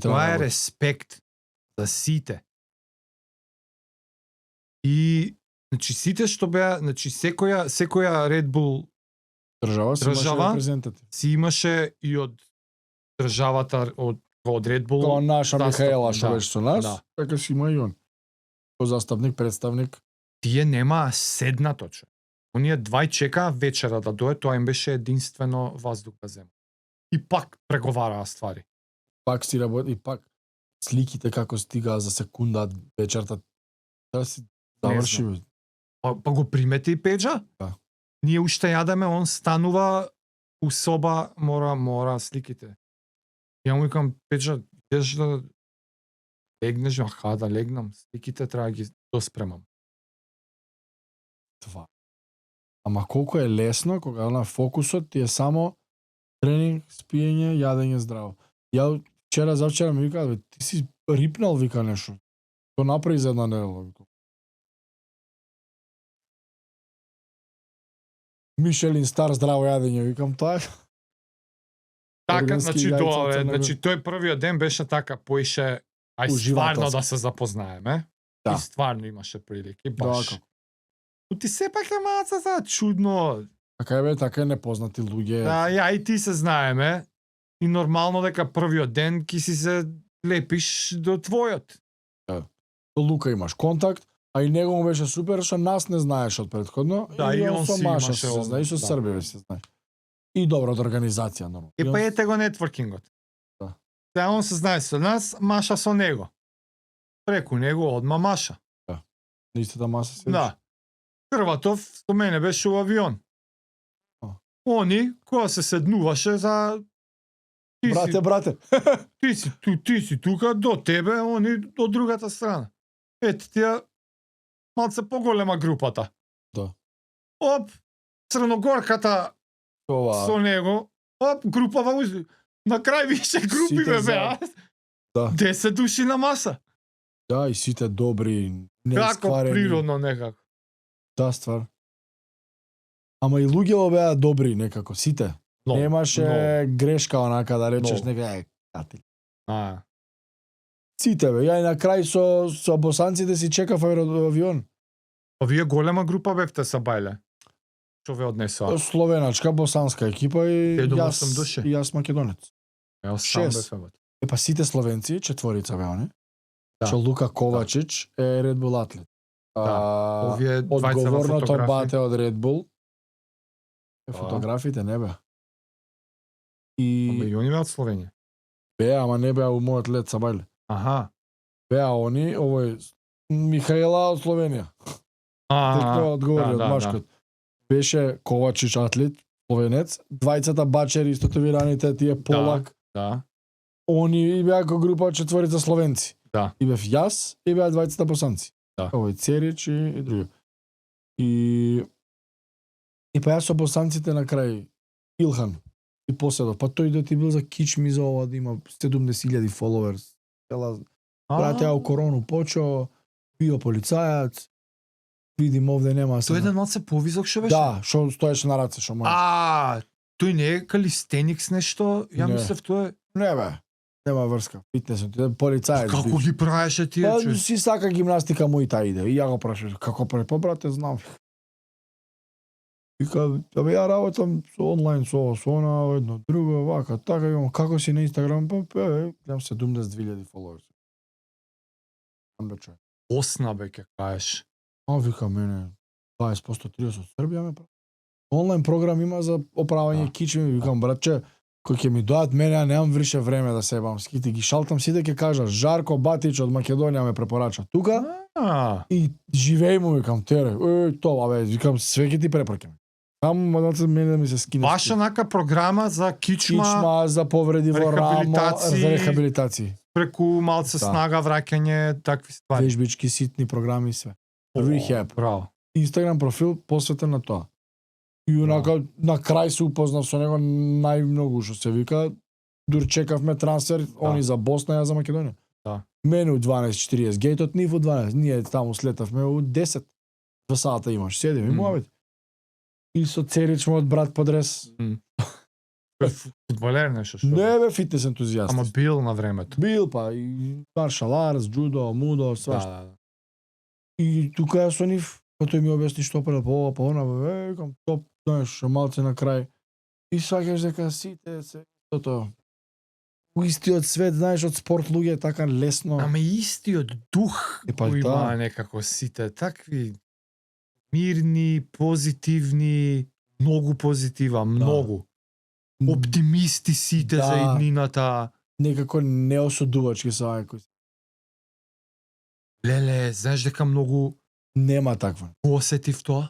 Тоа е респект за сите. И значи сите што беа, значи секоја Red Bull држава си имаше и од државата од Red Bull. Тоа наша Михаела што да, беше со нас, да. така си има и он. Со заставник, представник. Тие нема седнато че. Оние двај чекаа вечера да дое, тоа им беше единствено воздух да зема. И пак преговараа ствари. пак си работи и пак сликите како стигаа за секунда вечерта. Да си заврши. знам. Па го примети и Педжа? Да. Ние уште јадеме, он станува у соба, мора сликите. Ја му викам, Педжа, идеш да легнеш, да легнам, сликите треба да ги доспремам. Това. Ама колку е лесно кога на фокусот ти е само тренинг, спиење, јадење здраво. Ја вчера завчера ми вика, ти си рипнал, вика нешто. То направи за една недела. Мишелин стар здраво јадење, викам тоа. Така, Органски значи јајца од тоа, Црна Гора. значи тој првиот ден беше така, поише ај стварно Уживателски. да се запознаеме. Да. И стварно имаше прилики, баш. како. Но ти сепак е маца за чудно. Така е бе, така е непознати луѓе. Да, ја и ти се знаеме. И нормално дека првиот ден ки си се лепиш до твојот. Со Лука имаш контакт, а и него му беше супер, што нас не знаеш од предходно. Да, и он со си Маша имаше се знае, и со да. Србија се знае. И добра од организација, нормално. Па ете го нетворкингот. Да. Да, он се знае со нас, Маша со него. Преку него одма Маша. Истата маса се. Да. Крватов со мене беше у авион. А. Они, која се седнуваше за... Брате. Ти си тука, до тебе, они од другата страна. Ете тија малце поголема групата. Да. Оп, црногорката Ова. со него, оп, групава узи. На крај више групи Сите бе заедно. беа. Да. 10 души на маса. Да, и сите добри, Како неискварени. природно некако. Да, ствар. Ама и луѓето беа добри некако, сите. Но, Немаше грешка онака да речеш Но. нека кати. А, Сите бе, ја и на крај со босанците си чекав авион. па вие голема група бевте са бајле. Што ве однесоа? Словеначка, босанска екипа и 7-8 души. и јас македонец. Ео, сам шест. бев, Па сите словенци, четворица беа они. Да. Што Лука Ковачич е Red Bull атлет. Овие двајца во Одговорното фотографи. бате од Red Bull. Да. Фотографите не беа. Ама И и они беа од Словенија. беа, ама не беа у мојот лет са бајле. Аха. Беа они, овој Михаела од Словенија. Текно одговори од машкот. Беше Ковачич атлет, словенец, двајцата бачери истотовираните, тие Полак, Да. они и беа како група четворица словенци. Да. И бев јас, и беа двајцата босанци. Да. Овој Церич и други. И па јас со босанците на крај Илхан и поседов. Па тој да ти бил за кичми за ова да има 70.000 followers. Цела брате, ја у корону почо, био полицајац. Видим овде нема Тој еден малце повисок што беше? Да, што стоеше на раце, што може. Тој не е калистеникс нешто? Ја Не. мислев тој е... Не бе, нема врска. Фитнесот, полицаец. Како ги правеше тие? Па, човек? си сака гимнастика му и та иде. И ја го прашав, како прави? Па брате, знам. Вика, абе ја работам со онлайн, со ова, со она, едно, друго, вака, така, имам, како си на Инстаграм, па, имам 72.000 followers. Бе, човек. Осна бе, ке кажеш. А, вика, мене, 20% 30 Србија ме прави. Онлайн програм има за оправање Да. кичми, викам, братче, кој ќе ми дојат мене, ја немам више време да себам. Скити ги шалтам сите ќе кажа, Жарко Батич од Македонија ме препорача тука и живеј му, викам, тере. Тоа, бе, викам, све ќе ти препоракам. Само мадалце мене да ми се скине. Баш онака програма за кичма кичма за повреди во рамо, рехабилитација. за рехабилитација. преку малце Да. снага, враќање, такви ствари. Вежбички, ситни програми и све. Rehab. Браво. Инстаграм профил посветен на тоа. И онака на крај се упознав со него најмногу што се вика. Дур чекавме трансфер, они за Босна, ја за Македонија. Да. Мене у 12:40, гејтот нив у 12, ние таму слетавме у 10. 2 сата имаш, седим и муавет. И со Церич мојот брат подрес. Фудбалер нешто што. Не бе фитнес ентузијаст. Ама бил на времето. Бил па и маршал арс, джудо, мудо, свашто. Да. И тука ја со нив, па тој ми објасни што правил, па ова, па она, бе, викам, топ, знаеш, што малце на крај. И сваќаш дека сите се тоа. У истиот свет, знаеш, од спорт луѓе е така лесно. Ама истиот дух Е, па кој има да. некако сите такви мирни, позитивни, многу позитива, многу. Оптимисти сите Да. за иднината. некако неосудувачки со овај кој Леле, знаеш дека многу нема таква. осетив тоа?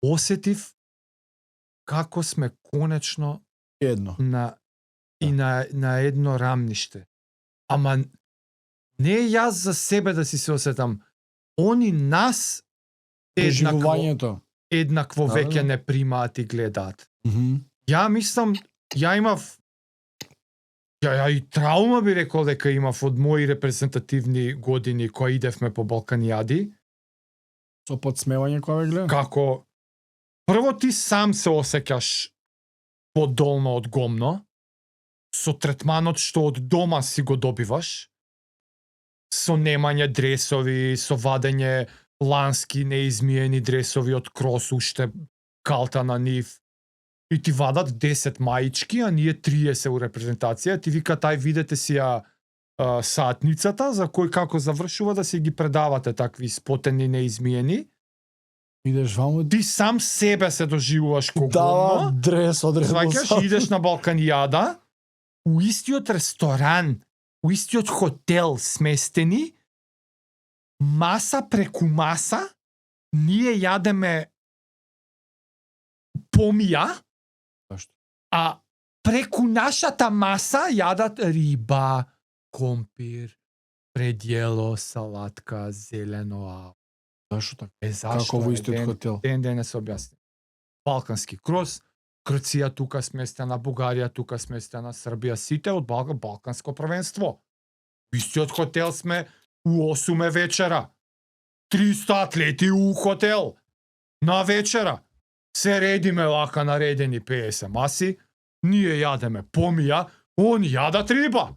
Осетив како сме конечно Едно. на едно рамниште. Ама не јас за себе да си се осетам. Они нас Преживувањето. еднакво Да, веќе да. не примаат и гледаат. Мгм. Ја мислам, ја имав ја и траума би рекол дека имав од мои репрезентативни години кои идевме по Балканијади, Со подсмевање кога ве гледа? како прво ти сам се осеќаш подолно од гомно, со третманот што од дома си го добиваш, со немање дресови, со вадење лански неизмиени дресови од крос уште калта на нив. И ти вадат 10 маички, а ние 30 у репрезентација. Ти вика тај видете си ја саатницата за кој како завршува да си ги предавате такви спотени неизмиени. Идеш ваму, Ти сам себе се доживуваш ко дава гомно. дрес од Сваќаш, идеш на Балканијада, у истиот ресторан, у истиот хотел сместени, маса преку маса, ние јадеме помија, Зашто? а преку нашата маса јадат риба, компир, предјело, салатка, зелено, Зашто така? зашто Како во е, истиот хотел? ден се објасни. Балкански крос, Грција тука сместена, Бугарија тука сместена, Србија, сите од Балканско првенство. В истиот хотел сме у 8 вечера. 300 атлети у хотел. На вечера. Се редиме лака наредени 50 маси, ние јадеме помија, они јадат риба.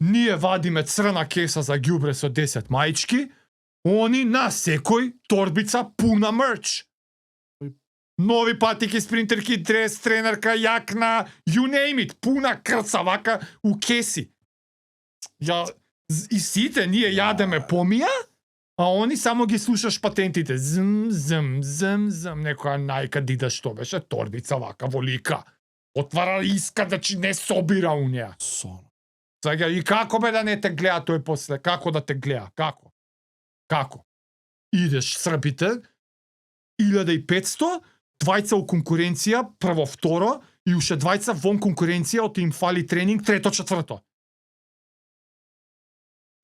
Ние вадиме црна кеса за ѓубре со 10 маички, они на секој торбица пуна мерч. Нови патики, спринтерки, дрес, тренерка, јакна, you name it, пуна крца вака у кеси. И сите ние јадеме помија, а они само ги слушаш патентите. Зм, зм, зм, зм, некоја најка дида што беше, торбица вака во лика. Отвара иска да чи не собира у неа. Сон. Сега, и како бе да не те гледа тој после? Како да те гледа? Како? Како? Идеш Србите, 1500, двајца у конкуренција, прво, второ, и уште двајца вон конкуренција, од им фали тренинг, трето, четврто.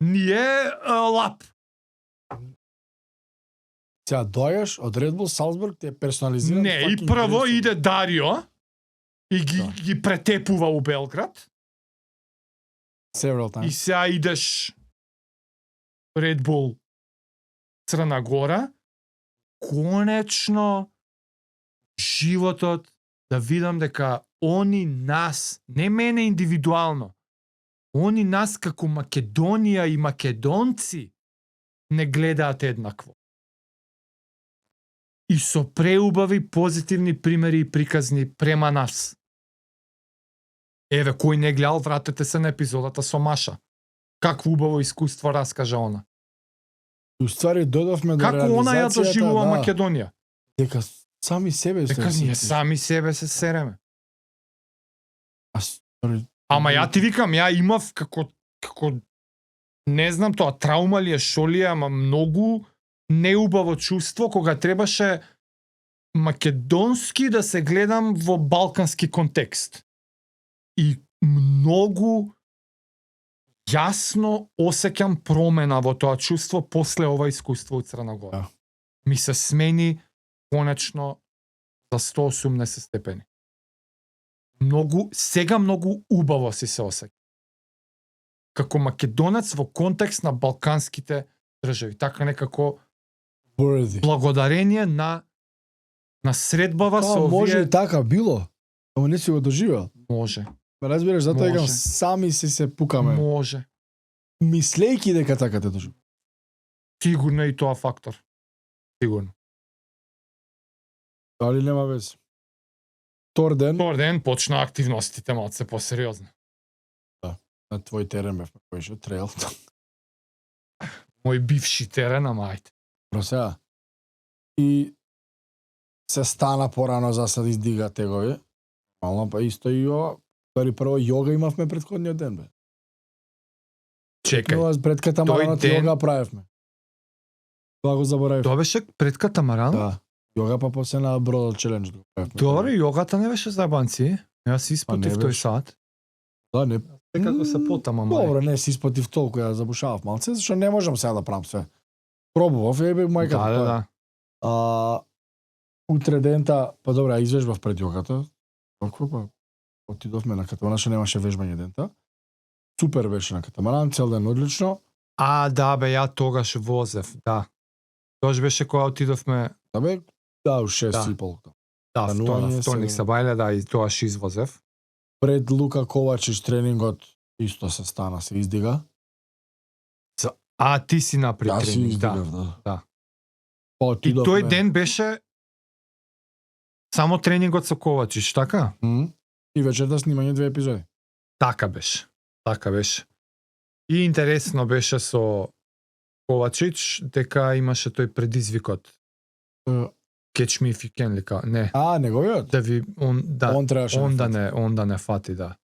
Ние лап. Сега доаѓаш од Red Bull Salzburg, ти е персонализиран. Не, и fucking прво дресот. иде Дарио и ги претепува у Белград. Several И times. сега идеш Red Bull Црна Гора. Конечно животот да видам дека они нас, не мене индивидуално, они нас како Македонија и македонци не гледаат еднакво. И со преубави позитивни примери и приказни према нас. Еве, кој не гледал, вратете се на епизодата со Маша. Какво убаво искуство раскажа она. Уствари додовме до Како она ја реализацијата, доживува да, Македонија. дека сами себе Дека се ние сетиш. сами себе се сереме. А, стори, Ама ја ти викам, ја имав како не знам тоа, траума ли е, шо ли е, ама многу неубаво чувство кога требаше македонски да се гледам во балкански контекст. И многу јасно осеќам промена во тоа чувство после ова искуство од Црна Гора. Да. Ми се смени конечно за 180 степени. Сега многу убаво си се осеќам. Како македонец во контекст на балканските држави. Така некако worthy. благодарение на средбава со Тоа може овие... и така било. Ама не си го доживел. Може. Ме разбираш, затоа Може. игам сами се пукаме. Може. Мислејќи дека така те доживел. Сигурно е и тоа фактор. Сигурно. Дали нема вез. Втор ден Втор ден почна активностите малце посериозно. на твој терен бевме којше трейл. Мој бивши терен, ама ајде. Просеа. И се стана порано за да издига тегови. Мално па исто и ова. Пари прво јога имавме претходниот ден, бе. Чекај, Тоа пред катамаранот тој ден- јога правевме. Тоа го заборавив. тоа беше пред катамаран? Да. Јога па после на бродот челендж го правевме. Добре, јогата не беше зајбанци. Јас си испотив не тој беше. сат. Да, не. Секако се потама, Добро, не си испотив толку, ја забушавав малце, зашто не можам сега да правам све. Пробував, ебе мајка. Да. Утре дента, па добре, ја извежбав пред јогата. Толку па отидовме на катамаран, што немаше вежбање дента. Супер беше на катамаран, цел ден одлично. Да бе, ја тогаш возев, да. Тоа беше кога отидовме, Да бе, да, у 6 Да. и пол. да, Станување вторник се- се бајле, да, и тоаш извозев. Пред Лука Ковачич тренингот исто се стана, се издига. Ти си напри Јас си тренинг, издигав, да. да. Да. Па И отидовме. тој ден беше само тренингот со Ковачич, така? И вечерта снимање 2 епизоди. Така беше. Така беше. И интересно беше со Ковачич дека имаше тој предизвикот. Е. Catch me if you can лика. Не. Неговиот? Да ви Он требаше он да не фати, да.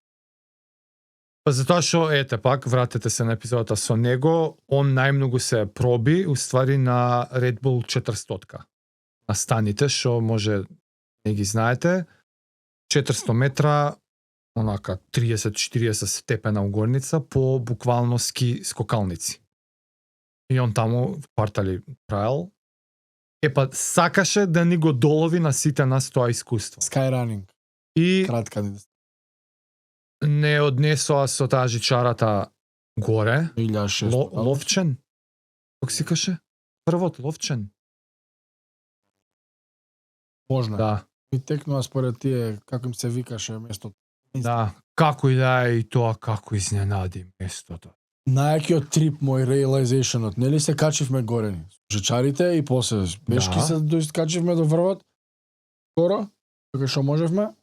Па затоа што ете пак вратете се на епизодата со него, он најмногу се проби уствари на Red Bull 400-ка. На станите што може не ги знаете, 400 метра, онака 30-40 степена угорница по буквално ски скокалници. И он таму квартали правил. Па сакаше да ни го долови на сите нас тоа искуство. Skyrunning. И Кратка ни. не однесоа со таа жичарата горе. 1600. Ловчен? Како си каше? Првот Ловчен. Можно. Да, И текнува според тие, како им се викаше местото. да. Како и да е и тоа, како изненади местото. Најакиот трип мој реализационот, нели се качивме горе ни. Жечарите и после пешки Да. се качивме до врвот. Скоро, така што можевме.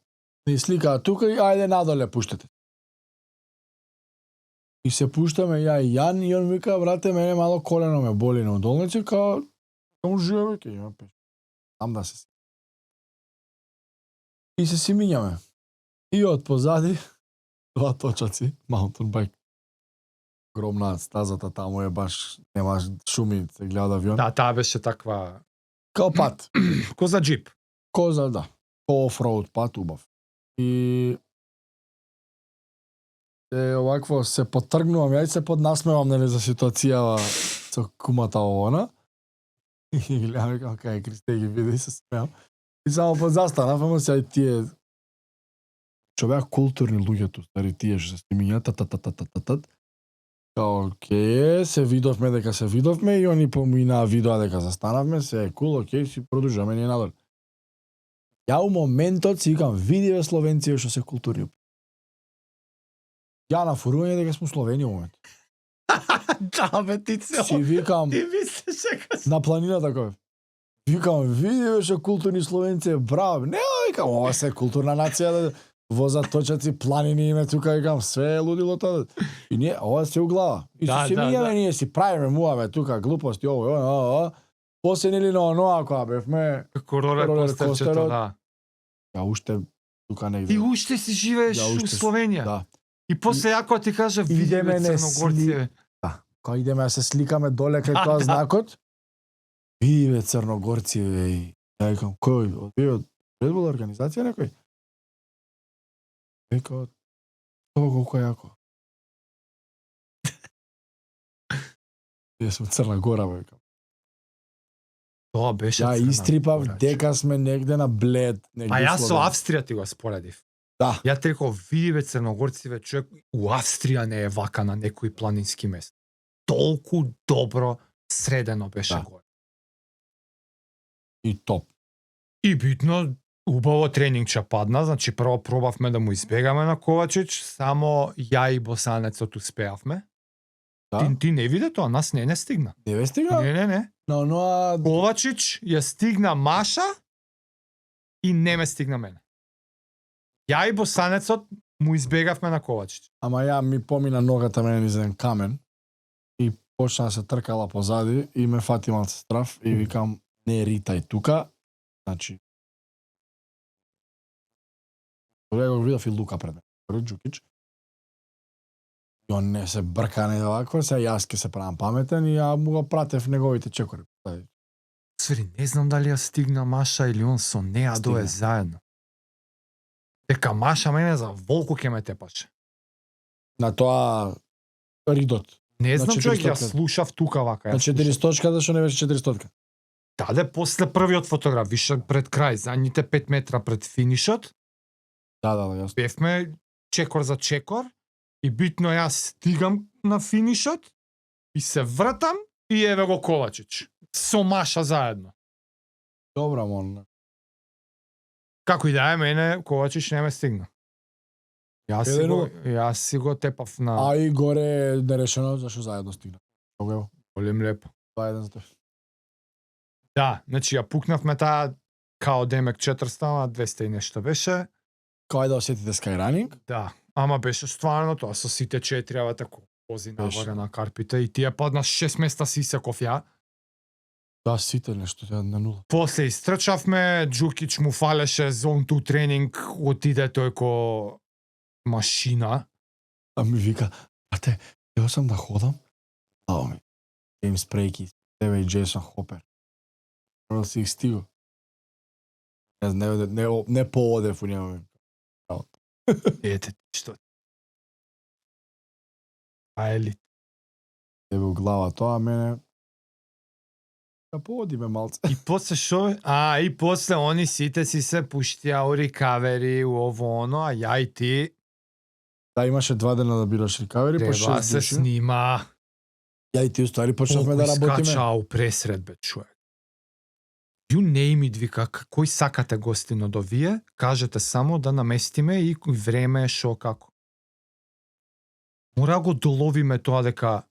Ни сликаа тука и ајде надоле пуштете. И се пуштаме ја и Јан и он вика, брате, мене мало колено ме боли на удолници, као, само живе веќе, има пеш. Там да се. И се си минјаме. И од позади, два точаци, маунтенбајк. Огромна стазата таму е баш, нема шуми, се гледа авион. Да, таа беше таква Као пат. ко за джип. Коза, да. Офроуд пат убав. И овакво се потргнувам, ја и се поднасмевам нели за ситуацијава со кумата овона. И гледам, викам, кај Кристе ги види и се смеам. И само подзастанав, ама сега и тие што беа културни луѓето, стари тие што се снимиња, татататататат. Као, окей, се видовме дека се видовме и они поминаа видеа дека застанавме, се е кул, окей, си продолжуваме ние надоле. Ја у моментот си викам, види бе словенци што се културни. Ја на фурување дека сме Словени у момент. Да, бе, ти Си викам, Ти мислиш дека на планината кој. Викам, види бе што културни словенци, браво. Не, викам, ова се културна нација да возат точаци, планини име тука, викам, све е лудило тоа. И ние, ова се у глава. И Да, се да, мијаме, да. ние си правиме муаве тука, глупости, ово. После нели на оноа која бевме, како ролер Ролер костерчето, костерот. да. ја уште тука негде. Ти уште си живееш Ја у уште си- Словенија. Да. И после јако ти кажа види Идеме бе не црногорци. Да. Кога идеме да се сликаме доле кај Да, тоа да. знакот, види бе црногорци бе. И ја викам, кој? Од Red Bull организација некој? Вика, тоа колку е јако. Ние сме Црна Гора, бе, викам. Тоа беше Ја Црна истрипав Гора, дека сме негде на Блед. Негде А у јас со Словенија. Австрија ти го споредив. Да. Ја ти реков, види бе црногорци бе, човек, у Австрија не е вака на некој планински мест. Толку добро средено беше Да. горе. И топ. И битно, убаво тренингче падна, значи прво пробавме да му избегаме на Ковачич, само ја и Босанецот успеавме. Да? Ти не виде тоа, нас не стигна. Не ве стига? Не. На оноа... Ковачич ја стигна Маша и не ме стигна мене. Ја и Босанецот му избегавме на Ковачич. Ама ја ми помина ногата мене низ еден камен и почна да се тркала позади и ме фати малце страв и викам не ритај тука. Значи ја го видов и Лука пред мене. Џукич. И он не се брка не вакво, се јас ке се правам паметен и ја му го пратев неговите чекори. Свери, не знам дали ја стигна Маша или он со неа дое заедно. Дека Маша мене за волку ке ме тепаше. На тоа ридот. Не знам, На човек, ја 400. слушав тука вака. На 400 што не беше 400. Даде после првиот фотограф, више пред крај, задните 5 метра пред финишот, Да, јасно. бевме чекор за чекор и битно јас стигам на финишот и се вратам и еве го Ковачич. Со Маша заедно. Добра, мон. Како и да е, мене Ковачич не ме стигна. Едено. Јас си го тепав на А и горе е нерешено зашо заедно стигна. Ево, голем лепо. 2-1 за тоа. Да, значи ја пукнавме таа као демек 400, а 200 и нешто беше. Кај да осетите Skyrunning? Да, ама беше стварно тоа со сите 4 ава тако вози Беше. нагоре на карпите и тие падна 6 места си секов ја. Да, сите нешто ја на нула. После истрчавме, Џукич му фалеше зон 2 тренинг, отиде тој ко машина. А ми вика, брате, јас сам да ходам. Ао ми. Джеймс Прейки, тебе и Джейсон Хопер. Мора да си их стиго. Не поодев у njemu. Ете, што? А ели? Тебе у глава тоа, а мене да поодиме малце. И после шо? А, и после они сите си се пуштија у рекавери, у ово оно, а ја и ти Да, имаше 2 дена да бираш рекавери, по треба 6 се души. снима. Ја и ти уствари почнавме Колку да работиме. искача у пресред, бе, човек. You name it, вика, кој сакате гостино до вие, кажете само да наместиме и време е шо како. Мора го доловиме тоа дека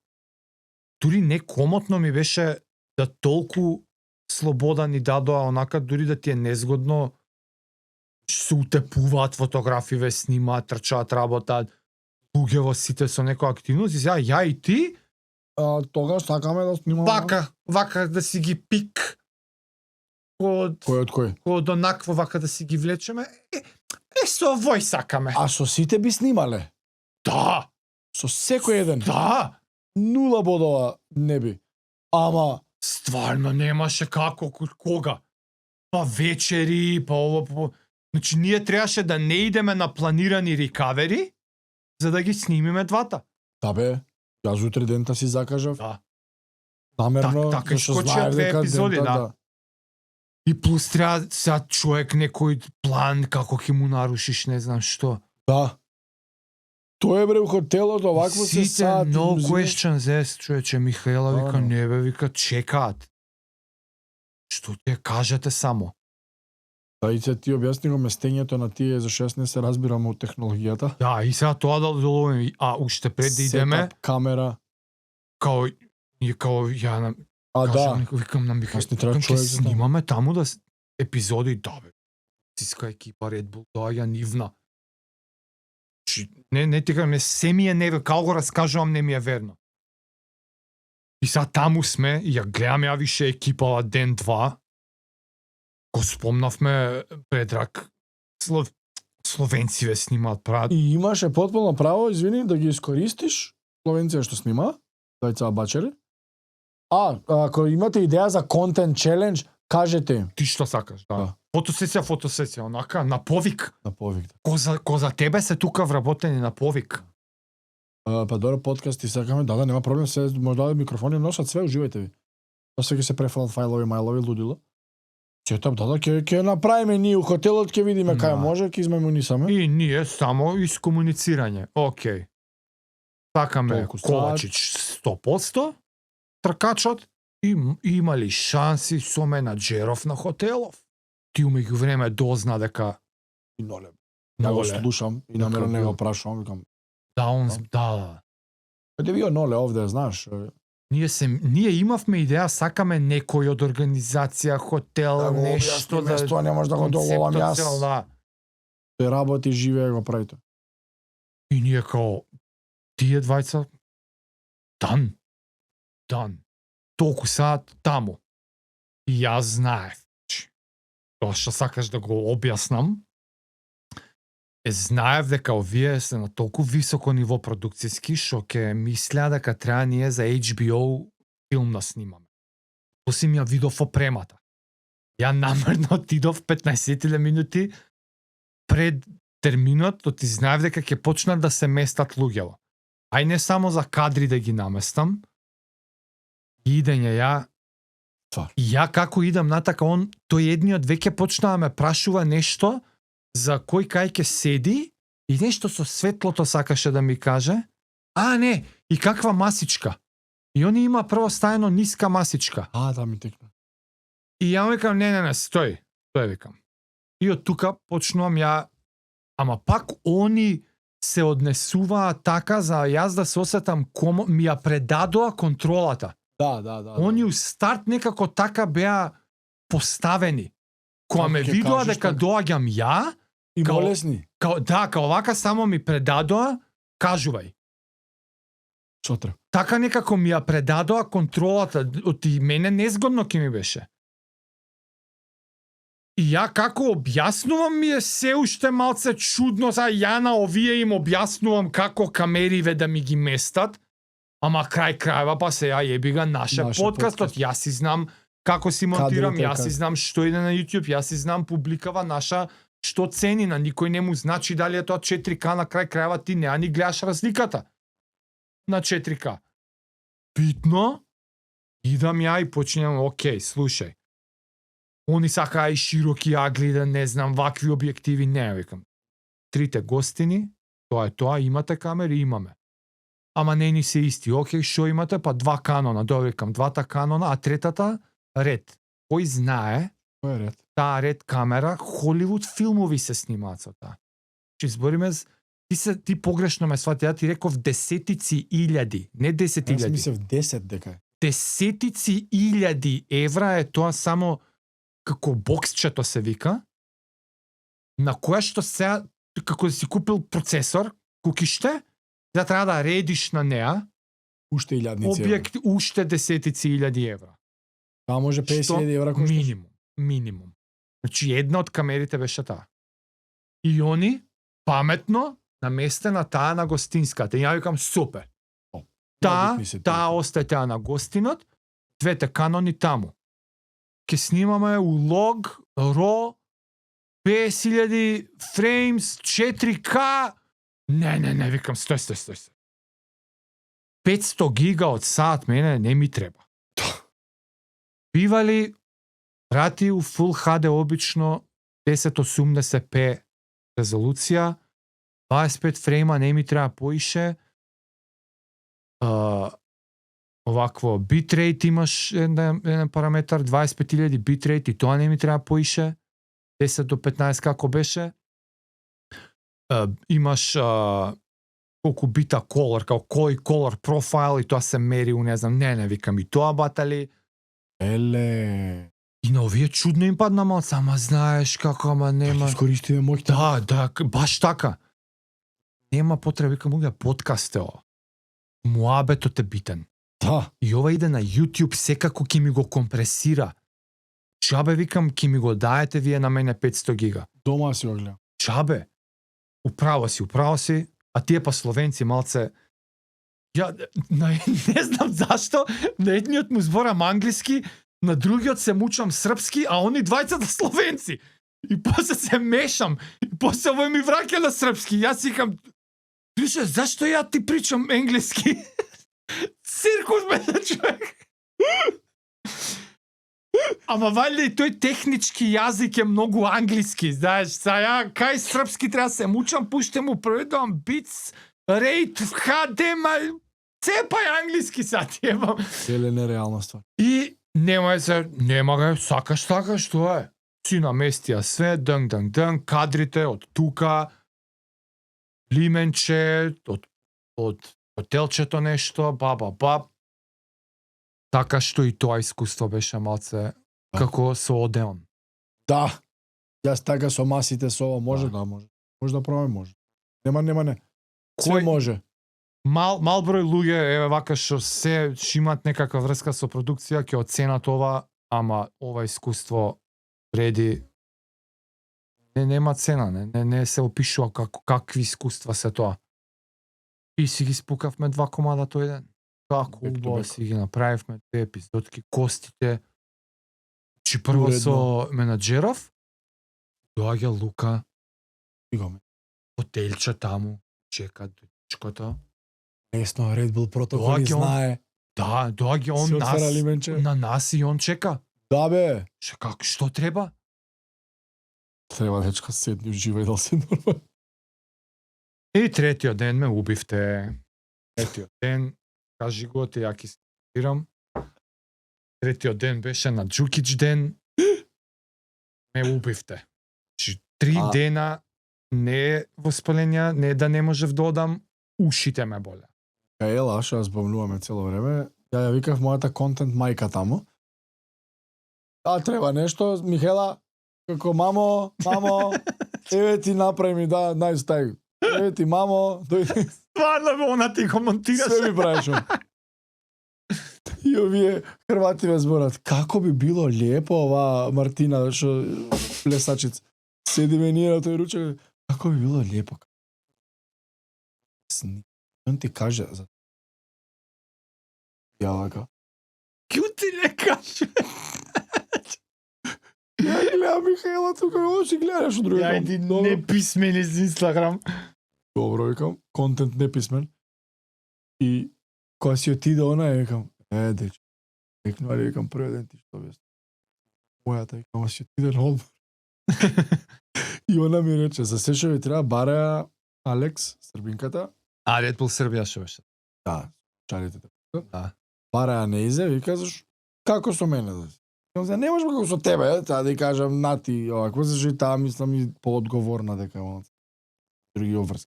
дури не комотно ми беше да толку слобода ни дадоа, онака дури да ти е незгодно, се утепуваат фотографиве, снимаат, трчаат, работаат, луѓе во сите со некоја активност и сега ја и ти Тогаш сакаме да снимаме. вака да си ги пик од Кој од кој? од онакво вака да си ги влечеме. Со овој сакаме. А со сите би снимале. Да, Со секој еден. да. 0 бодова не би. Ама Стварно немаше како, кога. Па вечери, па ово, па... Значи, ние требаше да не идеме на планирани рекавери, за да ги снимиме двата. да бе, јас утре дента си закажав. Да. Намерно, Така зашто искочија знаев 2 дека епизоди, дента, да. И плюс треба сега човек некој план како ќе му нарушиш, не знам што. Да. Тоа е бре у хотелот, овакво се Сите сати. no музика. questions asked, човече, Михаела вика, Стварно. не бе, вика, чекаат. Што ти кажете само? Да, и ти објасни го местењето на тие, зашто јас не се разбирам од технологијата. Да, и сега тоа да доловиме, а уште пред да идеме, Сетап, камера. као ја на А кажам, да, викам на Михаел, Јас не треба викам, ќе човек за тоа. снимаме таму да епизоди, да бе. Циска екипа Red Bull, доаѓа нивна. Не ти кажам, се ми е не, као го раскажувам, не ми е верно. И сега таму сме, и ја гледам ја више екипава ден 2, го спомнавме Предрак, Словенци ве снимаат, прават. и имаше потполно право, извини, да ги искористиш, Словенција што снима, Дајца Бачери. А, ако имате идеја за контент челендж, кажете им. Ти што сакаш, да. Да. Фотосесија, онака, на повик. На повик. Ко за тебе се тука вработени на повик. Па добро, подкасти сакаме, да, нема проблем, се може да микрофони носат све, уживајте ви. После ќе се префалат фајлови, мајлови, лудило. Сетап, да, ќе направиме ние у хотелот, ќе видиме Да. кај може, ќе измемунисаме. И ние само искомуницирање. Океј. Сакаме Толку саат. Ковачич 100%, тркачот, и имали шанси со менаџеров на хотелов. Ти умеѓу време дозна дека И ноле. Ја го Ноле. слушам и намерно не го прашувам, викам. да. Каде ви ноле овде, знаеш? Ние имавме идеја, сакаме некој од организација, хотел, Да го нешто објасниме, тоа не може да го доловам концептот јас. цел, да. Тој работи, живее, го прави тоа. И ние као, тие двајца, дан, толку саат таму. И јас знаев. Тоа што сакаш да го објаснам, знаев дека овие се на толку високо ниво продукцијски што ќе мислеа дека треба ние за HBO филм да снимаме. После ми ја видов опремата. Ја намерно отидов 15 минути пред терминот, то ти знаев дека ќе почнат да се местат луѓево. Ај не само за кадри да ги наместам, идење ја. И ја како идам натака, тој едниот веќе почна да ме прашува нешто за кој кај ќе седи и нешто со светлото сакаше да ми каже. А, не, и каква масичка. И они има прво стајано ниска масичка. Да ми текна. И ја викам, не, стој викам. И од тука почнувам ја, ама пак они се однесуваат така за јас да се осетам ми ја предадоа контролата. Да. Они у старт некако така беа поставени. Кога ме видоа дека доаѓам ја, и болесни. Као вака само ми предадоа, кажувај. Шотра. Така некако ми ја предадоа контролата, оти мене незгодно ќе ми беше. И ја како објаснувам ми е се уште малце чудно, ја на овие им објаснувам како камериве да ми ги местат, ама крај крајва па се ја еби ga наше подкастот, јас си знам како си монтирам, јас си знам што иде на YouTube, јас си знам публикава наша што цени, на никој не му значи дали е тоа 4K, на крај крајва ти не ни гледаш разликата на 4K. Битно, идам ја и почнем, окей, слушај. Они сакаа и широки агли, да не знам, вакви објективи, не, викам. 3 гостини, тоа е тоа, имате камери, имаме. Ама не ни се исти, окей, шо имате? Па 2 канона, викам, 2 канона, а третата, ред. Кој знае, кој е ред? Таа ред камера, Холивуд филмови се снимаат со таа. Че збориме, ти погрешно ме свати, ја ти реков десетици илјади, не 10.000. Јас мислев 10 дека. Десетици илјади евра е тоа само како боксчето се вика, на која што сега, како да си купил процесор, кукиште, да треба да редиш на неа, уште илјадници евра. Уште десетици илјади евра. Тоа може 50.000 евра кошташ? Минимум. Значи една од камерите беше таа. И они паметно наместена таа на гостинската. И ја викам супер. Таа остае таа на гостинот, 2 канони таму. Ке снимаме у лог, RAW, 50.000 фреймс, 4K. Не, викам, стој. 500 гига од саат мене не ми треба. Бивали рати у Full HD обично 1080p резолуција, 25 фрейма не ми треба поише. Овакво битрейт имаш еден параметар, 25.000 битрейт и тоа не ми треба поише. 10 до 15 како беше. Имаш колку бита колор, као кој колор профайл и тоа се мери у не знам, не викам и тоа батали. Еле. И на овие чудно им падна малце, ама знаеш како, ама нема. Искористиме моќта. Да, баш така. Нема потреба, викам, уга подкаст е ова. Муабетот е битен. Да. И ова иде на YouTube, секако ќе ми го компресира. Чабе, викам, ќе ми го даете вие на мене 500 гига. Дома си го гледам. Чабе, управо си, а тие па словенци малце... Ја не знам зашто, на едниот му зборам англиски, на другиот се мучам српски, а они двајцата словенци. И после се мешам, и после овој ми враќа на српски. Јас сикам, слушај, зашто ја ти причам енглески? Циркус бе, човек. Ама валјда и тој технички јазик е многу англиски, знаеш, ја кај српски треба се мучам, пуштам му проведувам битс, рейт, HD, цепај англиски сад јебам. Еле нереална ствар. И нема га, сакаш, што е? Си наместија све, дън, кадрите од тука, лименче, од хотелчето нешто, баб. Така што и тоа искуство беше малце како со Одеон. Да. Јас така со масите со ова може да може. Може да пробаме, може. Нема. Кој може? Мал број луѓе еве вака што се имаат некаква врска со продукција ќе оценат ова, ама ова искуство преди нема цена, не се опишува какви искуства се тоа. И си ги спукавме 2 комада тој ден. Како Back to убаво back. си ги направивме те епизодки, костите. Чи прво Уредно. со менаџеров, доаѓа Лука, Игаме. хотелче таму, чека дечкото. Есно, Red Bull протоколи Доаѓа он. знае. Да, доаѓа он Си отвара лименче. на нас и он чека. Да бе. Што треба? Треба дечка седни, уживај да се нормално. И третиот ден ме убивте. Третиот ден, кажи го, те ја ќе спирам. Третиот ден беше на Джукич ден. Ме убивте. Значи, 3 дена не воспаленја, не да не можев да одам, ушите ме боле. Ела, што ја збомнуваме цело време. Ја викав мојата контент мајка таму. Треба нешто, Михела, како мамо, еве ти направи ми, да, најстај. Еве ти мамо, дојди. Стварно, она ти го монтираше. Све ми правиш. И овие хрвати ме зборат, како би било лепо ова Мартина, што плесачица. Седиме ние на тој ручек, како би било лепо. Он ти каже за ја вака. Ку ти не каже. Ја гледам Михаела тука, очи гледаш од друга. Јајди неписмени с Инстаграм. Добро, викам, контент неписмен. И кога си отиде она, викам, деч, викну, али викам, првиот ден ти што вест. Мојата, викам, си отиде на одмор. И она ми рече, за се што ви треба, бараја Алекс, србинката. А, Red Bull Србија што беше. Да, чарите. Да. Бараја Неизе, вика, како со мене да си? Викам, не можам како со тебе, таа да ја кажам, нати, овакво, зашто и таа мислам и поодговорна дека она други обврски.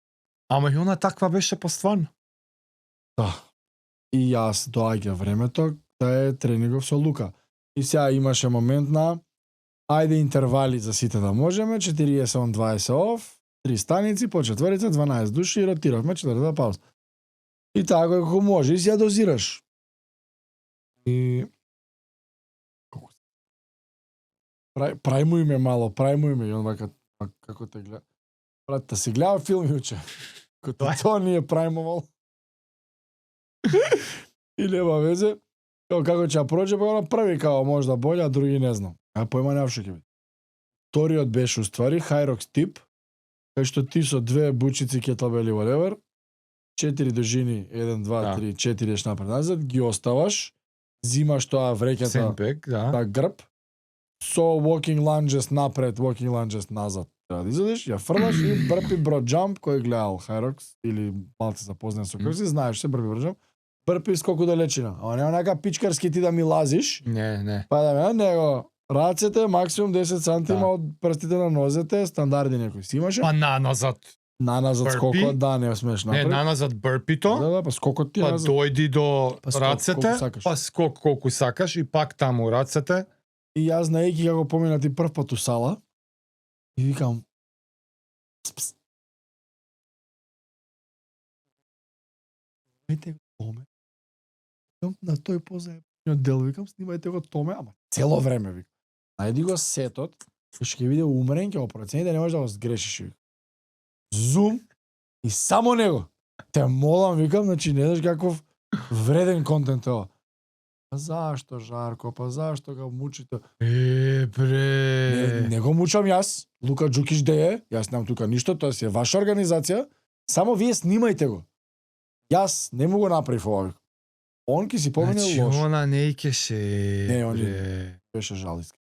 Ама и она таква беше постварно. Да. И јас доаѓа времето да е тренингов со Лука. И сега имаше момент на ајде интервали за сите да можеме, 40 он 20 оф, 3 станици, по четворица, 12 души и ротиравме 4 пауз. И така како може, и си ја дозираш. И прај му име мало, прај му име, и он вака, како те гледа. Брат, та си гледа филм јуче. Като тоа ни е прајмовал. И нема везе. Како ќе ја проче, па она први као можда боле, а други не знам. А појма немам што ќе биде. Вториот беше уствари Hyrox тип, кај што ти со 2 бучици кетлбели whatever, 4 дожини, 1, 2, 3, 4 еш напред назад, ги оставаш, зимаш тоа вреќата Сендбек, да. на грб, со walking lunges напред, walking lunges назад. Треба да изодиш, ја фрлаш и брпи бро jump, кој гледал Hyrox или малце запознан со кој си, знаеш се брпи бро jump, брпи скоку далечина. Ама нема нека пичкарски ти да ми лазиш, Не. па да него рацете максимум 10 сантима од прстите на нозете, стандарди некој си имаше. Па наназад. Наназад Burpee? скокот, да, не смеш Не, напред. наназад бърпито. Да, па скокот ти Па назад. дојди до Па скок, рацете, колку сакаш. па скок колку сакаш и пак таму рацете. И јас знаејќи како поминати прв пат у сала, и викам, пс. Снимајте го Томе. Викам, на тој позајмниот дел, викам, снимајте го Томе, ама цело време, викам. Најди го сетот, и ќе биде умрен, ќе го процени да не можеш да го сгрешиш, викам. Зум, и само него. Те молам, викам, значи не знаеш каков вреден контент е ова. Па зашто, Жарко, па зашто го мучите? Бре. Не го мучам јас, Лука Джукич де е, јас немам тука ништо, тоа си е ваша организација, само вие снимајте го. Јас не му го направив ова. Он ки си помине Значи, лош. она не икеше. Не, он бре. Беше жалиски.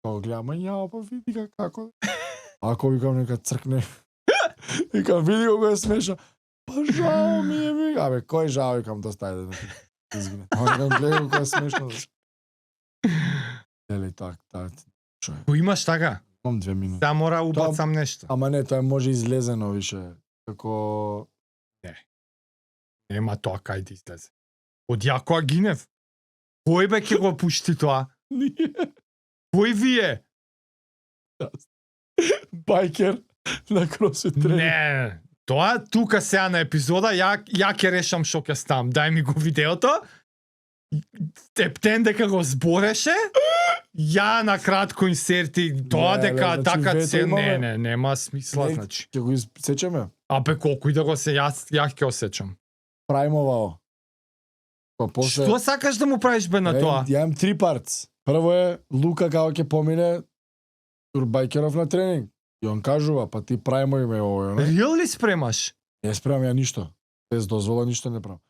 Кога гледам, ја, па види како. Ако викам нека цркне. Викам, види го е смешно. Па жао ми е, вика. Абе, кој жао, викам, да стајде. Изгине. Он гледа како е смешно. Дели, так. Ко имаш така? Имам 2 минути. Да, мора убацам нешто. Ама не, тоа може излезено више. Како... Нема тоа кај да излезе. Од Јако Агинев. Кој бе ќе го пушти тоа? Nije. Кој вие? Байкер на кросфит тренинг. Не. Тоа тука сега на епизода ја ќе решам што ќе ставам. Дај ми го видеото. Тептен дека го збореше, ја на кратко инсерти тоа Не, дека значи, така вето се имаме. нема смисла, значи. Ќе го сечеме. Абе колку и да го се ја ќе осеќам. Правиме овао. Па после Што сакаш да му правиш бе на тоа? Ја имам 3 партс. Прво е Лука како ќе помине турбајкеров на тренинг. И он кажува, па ти правиме име ово, не? Реал ли спремаш? Не спремам ја ништо. Без дозвола ништо не правам.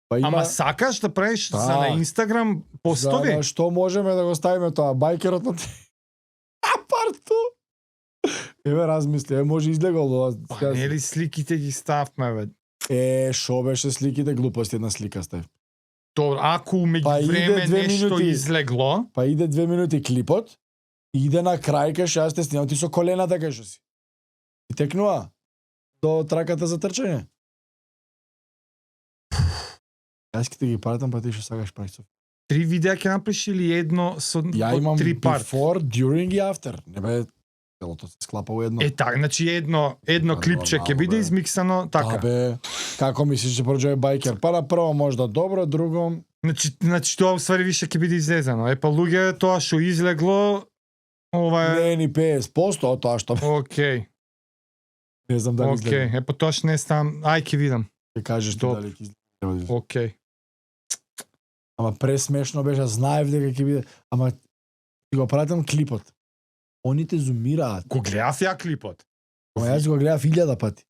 Па има Ама сакаш да правиш Да. за на Инстаграм за постови? на што можеме да го ставиме тоа бајкерот на парту. Еве размисли, може излегол ова. Па нели сликите ги ставме бе. Шо беше сликите, глупост една слика ставив. То ако Па меѓу иде време 2 нешто минути. излегло, Па иде 2 минути клипот, и иде на крај кај што јас те снимам ти со колената кај што си. И текнува до траката за трчање. Јас ќе ти ги пратам, па ти што сакаш прави со. 3 видеа ќе направиш или едно со Ја од имам 3 парт? before, during и after. Не бе, целото се склапа во едно. Така, значи едно Па, клипче ќе нормално, биде бе. измиксано Да, така. бе, како мислиш ќе проđe бајкер? Па на прво можда добро, друго Значи тоа уствари више ќе биде излезено. Па луѓе тоа што излегло ова е не ни 50% од тоа што окей. не знам дали Окей, изгледа. па тоа што не стам, ај ќе видам. Ќе кажеш ти Добро. дали ќе изгледа. Окей. Ама пресмешно беше, знаев дека ќе биде, ама ти го пратам клипот. Они те зумираат. Го гледав ја клипот. Ама јас го гледав 1000 пати.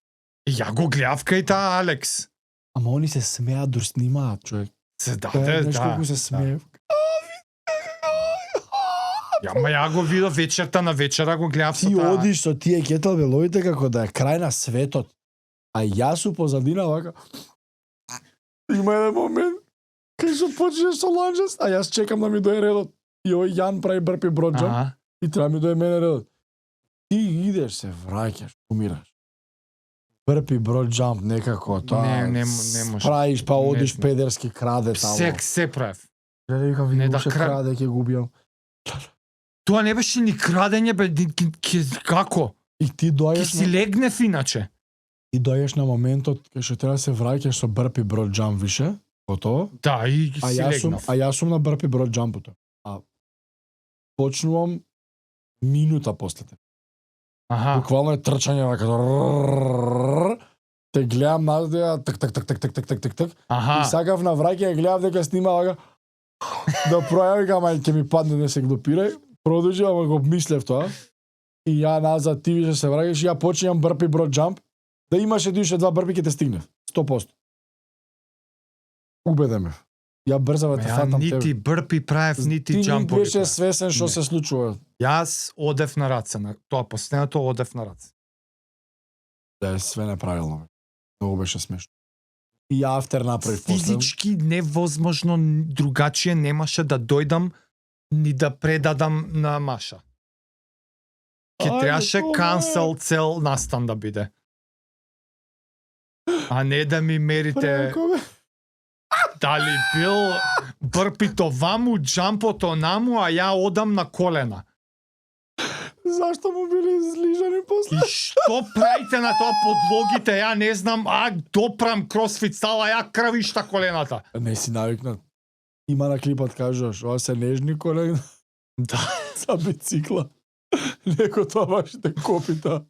И ја го гледав кај таа Алекс. Ама они се смеат, дур снимаат, човек. Се Тоа даде, знаеш да. колку се смеев. Ама ја го видов вечерта на вечера, го гледав со Ти таа. одиш со тие кетелбеловите како да е крај на светот. А јас су позадина вака. Има еден момент кај што почнеш со ланџес, а јас чекам да ми дое редот. И овој Јан прави брпи броджам Ага. и треба ми дое мене редот. Ти идеш, се враќаш, умираш. Брпи броджамп некако тоа. Не може. Правиш, па Не одиш знам. педерски краде тамо. Се правев. Гледај викам, Не види да уште краде ќе губиам. Тоа не беше ни крадење, бе, како? И ти Ке доаѓаш си легнев иначе. и доаѓаш на моментот кај што треба да се враќаш со брпи броджамп више, готово. Да, и А си легнав. јас сум на брпи брод джампото. А почнувам минута после те. Аха. Буквално е трчање вака. Те гледам назад, так так так так так так так так так. И Аха. сакав на враќање, гледав дека снима вака. Да пројави викам, ај ќе ми падне, не се глупирај. Продолжи, ама го мислев тоа. И ја назад, ти више се враќаш, и ја почнувам брпи брод джамп. Да имаше душе 2 брпи ќе те стигнев. 100%. Убеден ме. Ја брзава те Ја фатам нити тебе. брпи правев, нити Ти не джампови беше правев. свесен што Не. се случува. Јас одев на раце, на тоа последното одев на раце. Да е све неправилно. Бе. Многу беше смешно. И афтер направив после. Физички невозможно другачие немаше да дојдам ни да предадам на Маша. Ке Ајде, требаше тоа е. кансел цел настан да биде. А не да ми мерите Преко, бе. дали бил брпито ваму, джампото наму, а ја одам на колена. Зашто му били излижани после? И што правите на тоа подлогите? Ја не знам, допрам кросфит сала, ја крвишта колената. Не си навикнат. Има на клипот кажуваш, ова се нежни колена Да. за бицикла. Неко тоа вашите копита.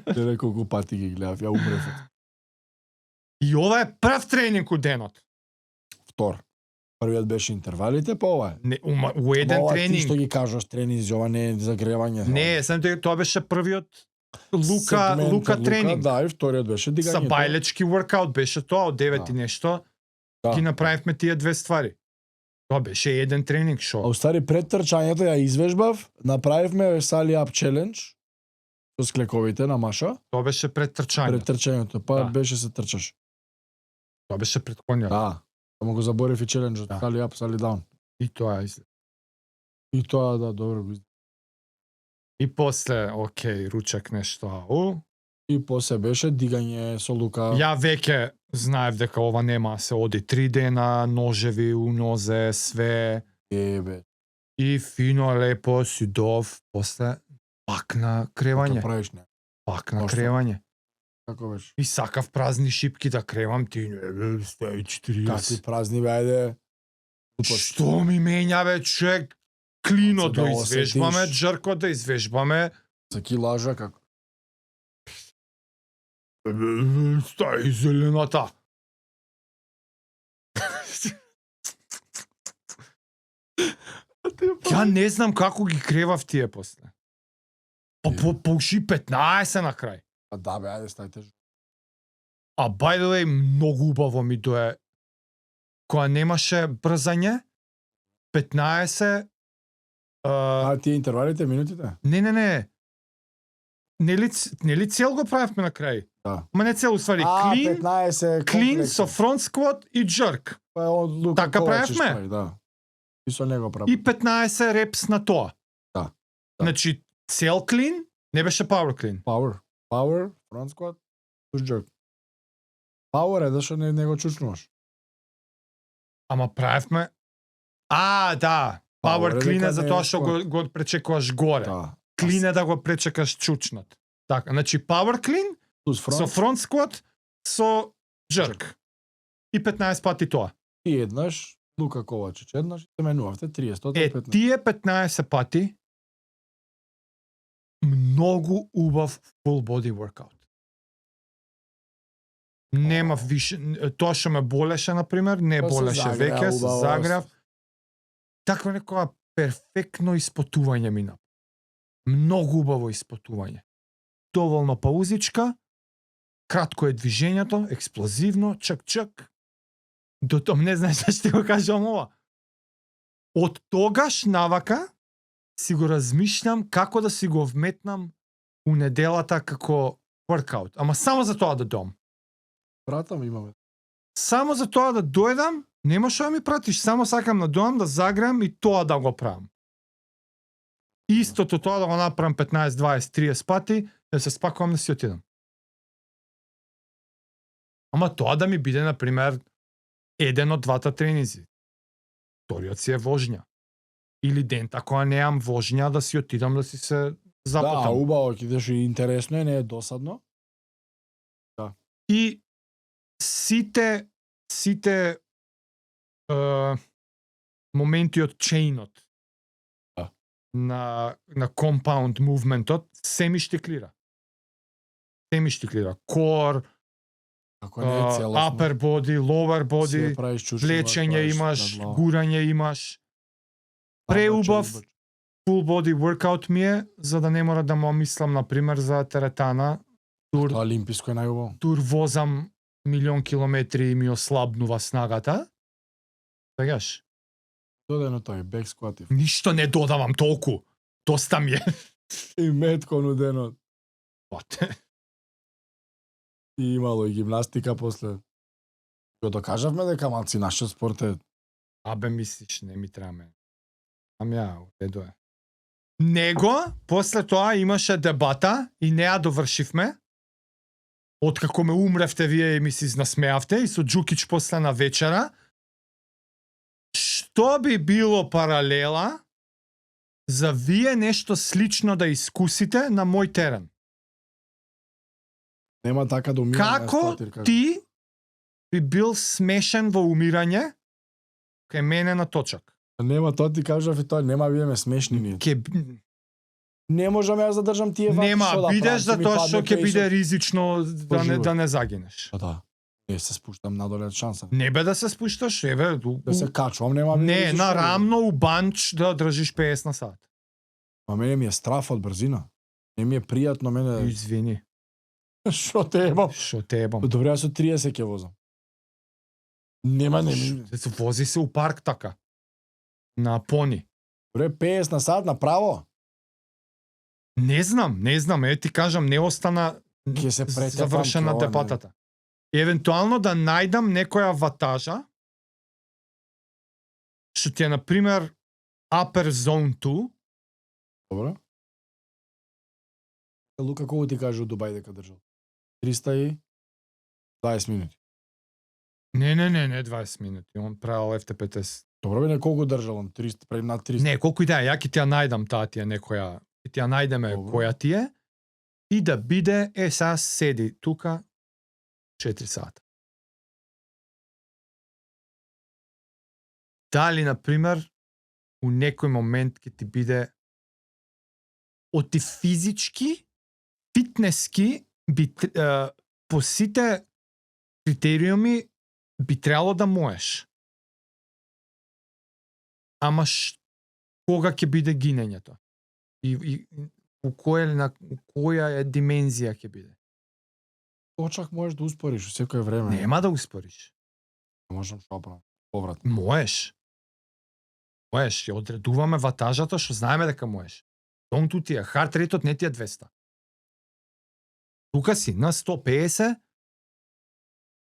Не неколку пати ги гледав, ја умрев. И ова е прв тренинг у денот. Втор. Првиот беше интервалите, па ова е. Не, у еден Ова ти тренинг. што ги кажуваш тренинзи, ова не е загревање. Не, сам тоа беше првиот Лука Сегмент од тренинг. Да, и вториот беше Са дигањето. бајлечки workout беше тоа од 9 Да. и нешто. Да. Ги направивме тие две ствари. Тоа беше еден тренинг А шо. устави пред трчањето ја извежбав, направивме Sally Up Challenge со склековите на Маша Тоа беше пред трчање. пред трчањето, па Да. беше се трчаш. Тоа беше пред конјот. Да. Само го заборев и челенџот, Да. Sally Up, Sally Down. И тоа е. И тоа да, добро го И после, окей, ручек нешто. Ау. И после беше дигање со Лука. Ја веќе знаев дека ова нема да се оди 3 дена, ножеви, унозе, све. Ебе, И фино, лепо, сидов, после пак на кревање. што правиш не? Пак на Зашто? кревање. Како беше? И сакав празни шипки да кревам, ти не бе, стај Как си 40. празни бе, ајде. Што ми менја бе, човек? Клино Се да да извежбаме, осетиш. джрко да извежбаме. За килажа како. Стај зелената. Ја не знам како ги кревав тие после. По 15 на крај. А да бе, ајде стајте. А by the way, многу убаво ми дое кога немаше брзање 15 А тие интервалите, минутите? не. Нели цел го правевме на крај? Да. Ма не цел, уствари, А, клин, 15 клин со фронт сквот и джерк. Па од Лука Така Ковачич правевме? прави, да. И со него прави. И 15 репс на тоа. Да. Значи, цел клин, не беше power clean. Power, front squat, push jerk. Power е да што не го чучнуваш. Ама правевме... да. Power Power е clean дека е за не тоа е што squat. го пречекуваш горе. Да. Клин е да го пречекаш чучнат. Така, значи power clean Плюс со front, front squat со jerk. И 15 пати тоа. и еднаш, Лука Ковачич еднаш, се менувавте 315. Тие 15 пати многу убав full body workout. Нема више, тоа што ме болеше на пример, не Тоа се болеше загреа веќе, се убаво. загрев. Такво некоја перфектно испотување мина. Многу убаво испотување. Доволно паузичка, кратко е движењето, експлозивно, чак. До том не знаеш што ќе го кажам ова. Од тогаш навака си го размишлям како да си го вметнам у неделата како workout. Ама само за тоа да дом. Братам имаме. Само за тоа да дојдам, нема што да ми пратиш, само сакам да дојдам, да загрем и тоа да го правам. Истото тоа да го направам 15, 20, 30 пати, да се спакувам да си отидам. Ама тоа да ми биде, на пример, еден од двата тренинзи. Вториот си е вожња. Или дента кога неам вожња да си отидам да си се Да, запотам. убаво, ќе идеш и интересно е, не е досадно. И сите моменти од чейнот Да. на compound movement-от се ми штиклира. Core, Ако не е целосно. upper body, lower body, се правиш чучнува, влечење правиш имаш, надлаво. гурање имаш. Абача, Преубав избача. full body workout ми е, за да не мора да му мислам, на пример, за теретана. Тур Тоа олимписко е најубаво. возам 1.000.000 километри и ми ослабнува снагата. Сегаш, Додено тој бек сквати. ништо не додавам толку. Доста ми е. И метко нудено. Оте. И имало и гимнастика после. Го докажавме дека малци нашиот спорт е Абе, мислиш, не ми треба мене. Редо е. Него, после тоа имаше дебата и не ја довршивме. Откако ме умревте вие и ми се изнасмеавте и со Джукич после на вечера. Што би било паралела за вие нешто слично да искусите на мој терен? нема така да умира. Како ти би бил смешен во умирање кај мене на точак? Нема, тоа ти кажав и тоа, нема бидеме смешни ние. Не можам јас да држам тие вати Нема, што да бидеш за правам, ќе ми тоа падне што ќе пейсот. биде ризично да живот. да не загинеш. Па да. Не се спуштам надоле од шанса. Не бе да се спушташ, еве, Да се качувам, нема биде не, ризично. на рамно у банч да држиш 50 на сат. Ма мене ми е страф од брзина. Не ми е пријатно мене. Извини, Што те ебам? што те ебам. Добре, јас со 30 ќе возам. Нема, не ми. Вози се у парк така. На пони. Добре, 50 на сат направо. Не знам, ти кажам, не остана Ќе се претепам, завршена ќе ова, депатата. Евентуално да најдам некоја ватажа, што ти е, на пример, Upper Zone 2, Добро. Лука, колку ти каже од Дубај дека држал? 320 минути. не 20 минути, он правил FTP-тест. Добро, бе, колку држал он? 300, пред над 300. Не, колку и да е, ја ќе ти ја најдам таа ти е некоја, ќе ти ја најдеме Добро. која ти е, и да биде, сега седи тука 4 сата. дали, например, у некој момент ќе ти биде од ти физички, фитнески, по сите критериуми би требало да можеш. Ама кога ќе биде гинењето? И у која е димензија ќе биде? Точак можеш да успориш во секое време. Нема да успориш. Можам што правам. Поврат. Можеш. Можеш, ја одредуваме ватажата што знаеме дека можеш. Тонту ти е, хард рейтот не ти е 200. Тука си на 150,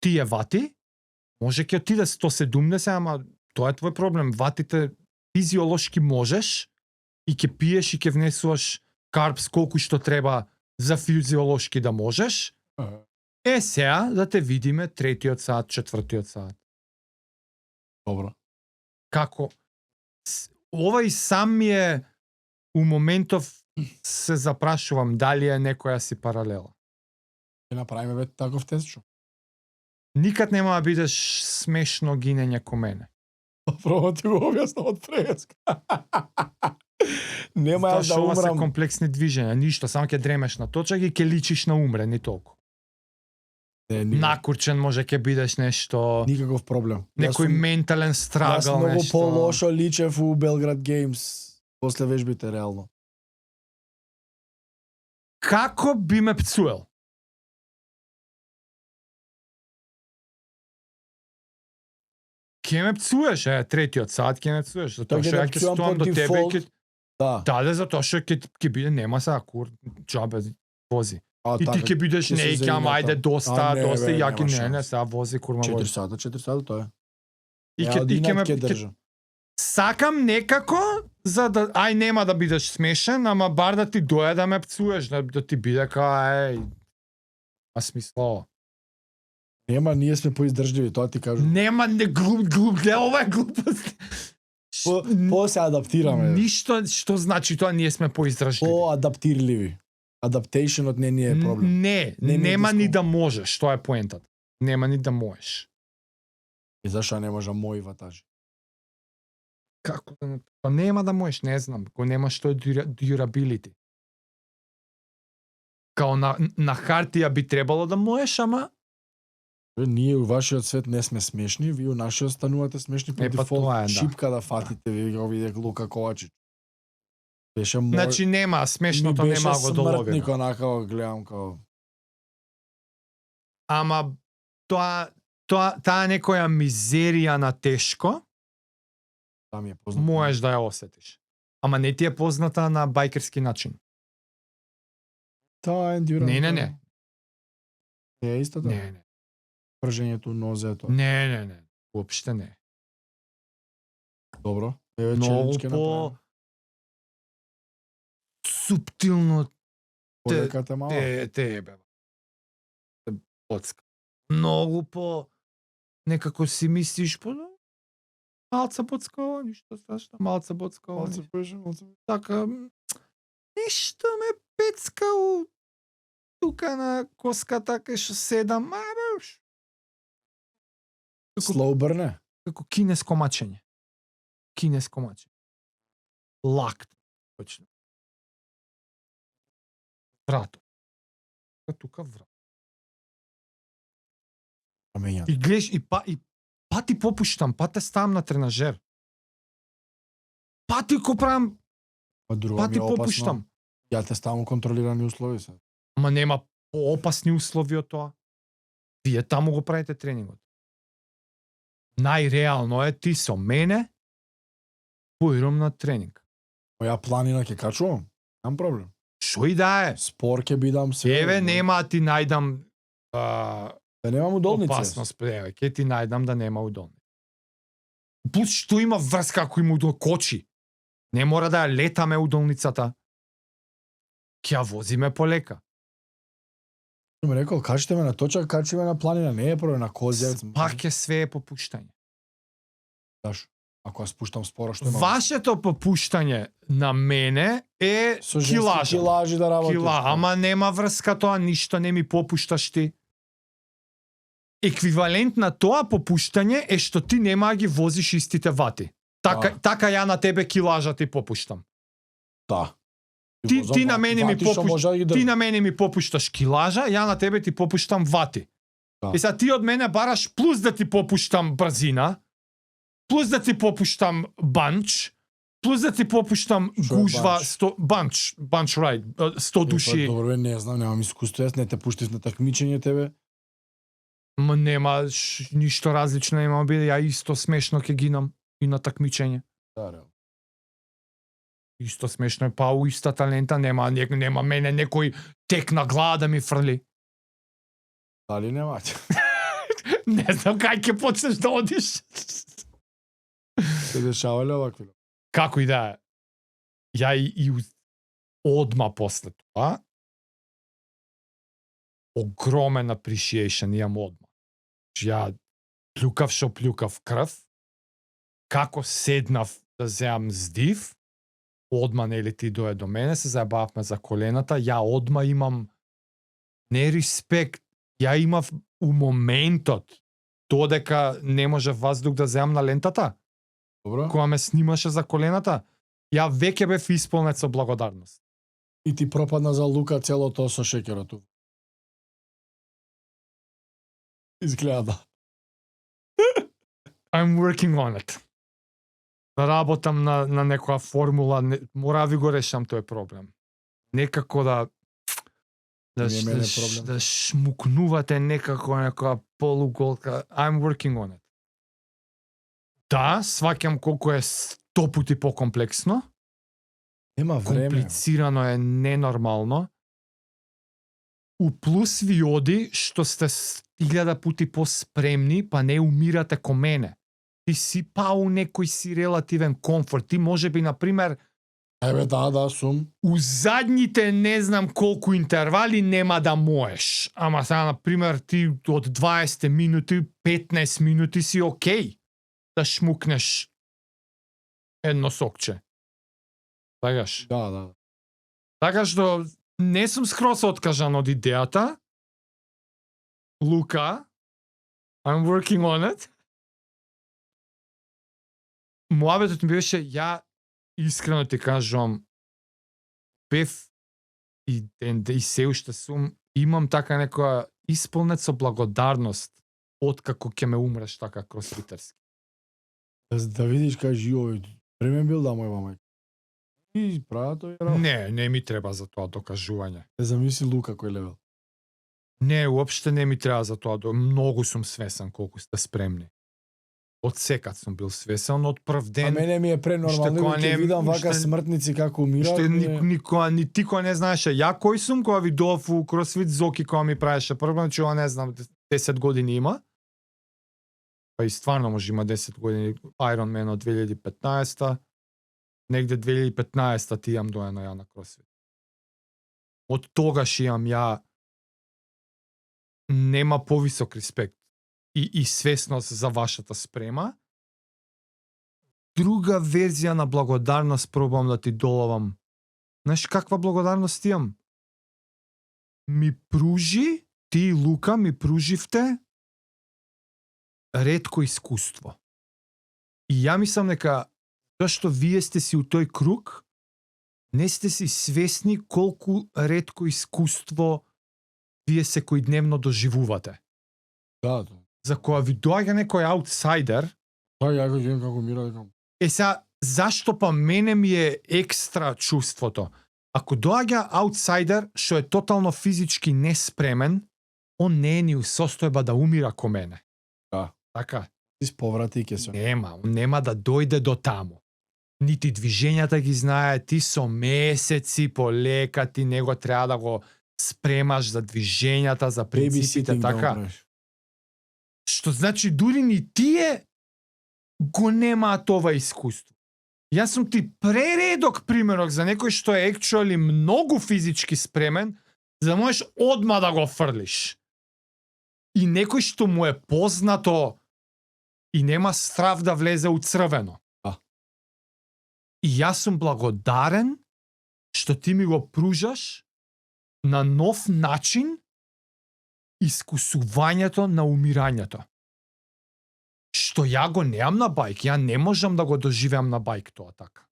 тие вати, може ќе отиде 170, ама тоа е твој проблем. Ватите физиолошки можеш и ќе пиеш и ќе внесуваш карбс колку што треба за физиолошки да можеш. Сега да те видиме третиот саат, четвртиот саат. Добро. Како? Ова и сам ми е у моментов се запрашувам дали е некоја си паралела. Ќе направиме ве таков тестчо. Никад нема да бидеш смешно гинење ко мене. Пробам ти го објаснам од преска. Нема Тоа да што ова се умрам. комплексни движења, ништо, само ќе дремеш на точак и ќе личиш на умрени толку. Не, Накурчен може ќе бидеш нешто, никаков проблем. некој ментален Јас страгал, многу нешто. по-лошо личев у Белград Геймс после вежбите реално. Како би ме пцуел? Ке ме пцуеш, третиот саат ке ме пцуеш, затоа Тоа ќе што те ја ќе пцувам стоам по до тебе и дефолт. ќе... Да. Даде, затоа што ќе биде, нема сега кур, џабе, вози. А, И ти така, ќе бидеш, ќе се не, ќе ама заигнатам. ајде доста, А, не, доста, бе, и ја нема ќе, не, шанс. сега вози, курма 4 вози. сата, 4 сата тоа е. И Ја ќе ме... ќе ќе- држам. Сакам некако, за да, ај нема да бидеш смешен, ама бар да ти доја да ме пцуеш, да ти биде кај, а смисло. Нема, ние сме поиздржливи, тоа ти кажувам. Нема, не глуп, не, ова е глупост. По се адаптираме. Ништо, што значи тоа ние сме поиздржливи. По адаптирливи. Адаптационот не ни е проблем. Не, Не ни нема ни диском- да можеш, тоа е поентата. Нема ни да можеш. И зашо не можам мои ватажи? Како да па нема да можеш, не знам, го нема што е durability. Као на хартија би требало да можеш, ама Ние у вашиот свет не сме смешни, вие у нашиот станувате смешни по Е, па дефолт. тоа е, да. Шипка да фатите, ви го виде Лука Ковачич. Беше мој... значи нема, смешното ми беше нема го доловено. смртник, онака го гледам као... Ама таа некоја мизерија на тешко, Та ми е познато. можеш да ја осетиш. Ама не ти е позната на бајкерски начин. Тоа е ендюранс. Не. Не е исто тоа. Не. Пржењето, нозето. Не. Уопште не. Добро. Еве Многу челичке по направиме. суптилно Подекате мало. тебе. Боцка. Многу по некако си мислиш по малца боцкава, ништо страшно, малца боцкава. Малце беше, малце. Така ништо ме пецка у тука на коската кај што седам, баш. Slow burn. Како кинеско мачење. Кинеско мачење. Лакт. Точно. Врато. Тука врат. Амења. И гледаш, и пати попуштам, пати ставам на тренажер. Пати го правам, Друго ми пати е опасно. попуштам. Ја те ставам контролирани услови се. Ма нема поопасни услови од тоа. Вие таму го правите тренингот. Најреално е ти со мене поирам на тренинг. Моја планина ќе качувам. Нема проблем. Шо и да е? Спор ќе бидам све. Еве, нема да ти најдам Да немам удолници. опасност. Еве, ќе ти најдам да нема удолници. Плюс што има врска ако има кочи. Не мора да ја летаме удолницата. Ќе ја возиме полека. Ми рекол, качите ме на точак, качи ме на планина, не е проблем на козјац. Пак ќе све е попуштање. Зашо? Ако ја спуштам споро, што имам? Вашето попуштање на мене е Со женски килажа. килажи да работиш. Кила, ама нема врска тоа, ништо не ми попушташ ти. еквивалент на тоа попуштање е што ти нема да ги возиш истите вати. Така ја на тебе килажа ти попуштам. Да. Ти на мене ми попушташ килажа, ја на тебе ти попуштам вати. Да. И сега ти од мене бараш плюс да ти попуштам брзина, плюс да ти попуштам банч, плюс да ти попуштам гужва, банч райд, 100 души. Добро, не знам, немам искуство, јас не те пуштив на такмичење тебе. Ма нема ништо различно, нема биде, ја исто смешно ќе гинам и на такмичење. Да, реално. Исто смешно е, па у иста талента нема мене некој тек на глава да ми фрли. Дали немате? Не знам кај ќе почнеш да одиш. Се дешавале овакви? Како и да е. Ја и одма после тоа огромен appreciation имам одма. Ја плюкав крв, како седнав да земам здив, одма нели ти дое до мене, се заебавме за колената, ја одма имам не респект, ја имав у моментот додека не може воздух да земам на лентата, Добро. кога ме снимаше за колената, ја веќе бев исполнет со благодарност. И ти пропадна за лука целото со шеќерот. Изгледа да. I'm working on it. Работам на некоја формула, мора ви го решам тој проблем. Некако да шмукнувате некако некоја полуголка. I'm working on it. Да, сваќам колку е 100 пати покомплексно. Нема време. Комплицирано е, ненормално. У плюс ви оди што сте 1000 пати поспремни, па не умирате ко мене. Ти си у некој си релативен комфорт. Ти може би, например, Да, сум. у задните не знам колку интервали нема да можеш. Ама сега, например, ти од 20 минути, 15 минути си окей да шмукнеш едно сокче. Тагаш? Да. Така што не сум скроз откажан од идејата. Лука, I'm working on it. Муабетот ми беше, ја искрено ти кажувам, бев и се уште сум, имам така некоја исполнет со благодарност откако ќе ме умреш така кросфитерски. Да видиш кај живој. Времен бил да мој мајка. И права тој работа. Не ми треба за тоа докажување. Се замисли Лука кој левел. Не, уопште не ми треба за тоа. Многу сум свесен колку сте спремни. Од секад сум бил свесен, од прв ден. А мене ми е пренормално, ќе видам вака смртници како умираат. Што никога, ни ти која не знаеше ја кој сум, кога видов у Кросфит Зоки која ми правеше првно, че не знам, 10 години има. Па и стварно може има 10 години. Iron Man од 2015-та. Негде 2015-та ти имам доено ја на Кросфит. Од тогаш имам ја нема повисок респект и свесност за вашата спрема. Друга верзија на благодарност пробам да ти доловам. Знаеш каква благодарност имам? Ми пружи, ти и Лука ми пруживте ретко искуство. И ја мислам дека зашто вие сте си у тој круг, не сте си свесни колку ретко искуство вие секојдневно доживувате. Да. За која ви доаѓа некој аутсайдер, Ја го видам како умира, викам. сега, зашто па мене ми е екстра чувството? Ако доаѓа аутсайдер што е тотално физички неспремен, он не е ни у состојба да умира ко мене. Да. Така? Ти поврати ќе се. Нема да дојде до таму. Нити движењата ги знае, ти со месеци полека, ти него треба да го спремаш за движењата, за принципите, така. Што значи дури ни тие го немаат ова искуство. Јас сум ти прередок примерок за некој што е actually многу физички спремен, за да можеш одма да го фрлиш. И некој што му е познато и нема страв да влезе у црвено. И јас сум благодарен што ти ми го пружаш на нов начин искусувањето на умирањето. Што ја го неам на бајк, ја не можам да го доживеам на бајк тоа така.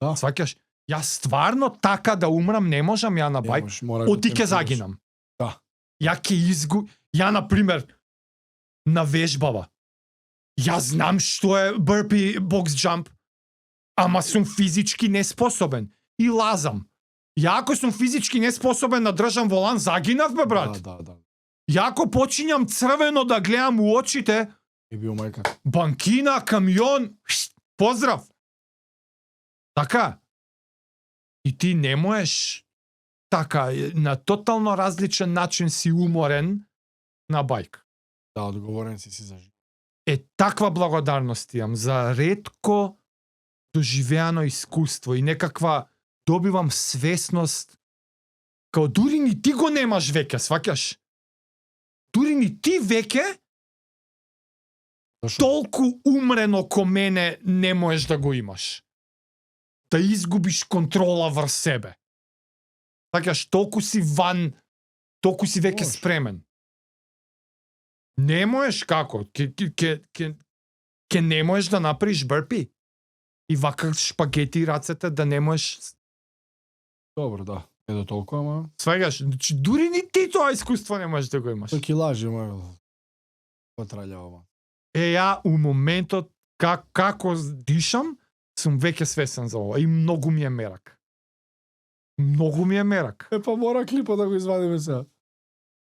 Да. Сваќаш? Ја стварно така да умрам не можам ја на бајк. Оти ќе загинам. Да. Ја на пример на вежбава. Ја знам што е burpee box jump, ама сум физички неспособен и лазам. Ја ако сум физички неспособен да држам волан, загинав бе брат. Да. Ја ако почињам црвено да гледам у очите, И бил мајка. банкина, камион, поздрав. Така. И ти не можеш така, на тотално различен начин си уморен на бајк. Да, одговорен си за живот. Таква благодарност имам за ретко доживеано искуство и некаква добивам свесност, као дури ни ти го немаш веќе, сваќаш? Дури ни ти веќе толку умрено ко мене не можеш да го имаш. Да изгубиш контрола врз себе. Сваќаш, толку си ван, толку си веќе Може. спремен. Не можеш како? Ке не можеш да направиш бърпи? И вака шпагети рацете да не можеш... Добро, да. Не до толку, ама... Сваѓаш, значи дури ни ти тоа искуство не можеш да го имаш. Тој килажи, ма... Потраљава, ма. Ја у моментот како дишам, сум веќе свесен за ова и многу ми е мерак. Многу ми е мерак. Па мора клипот да го извадиме сега.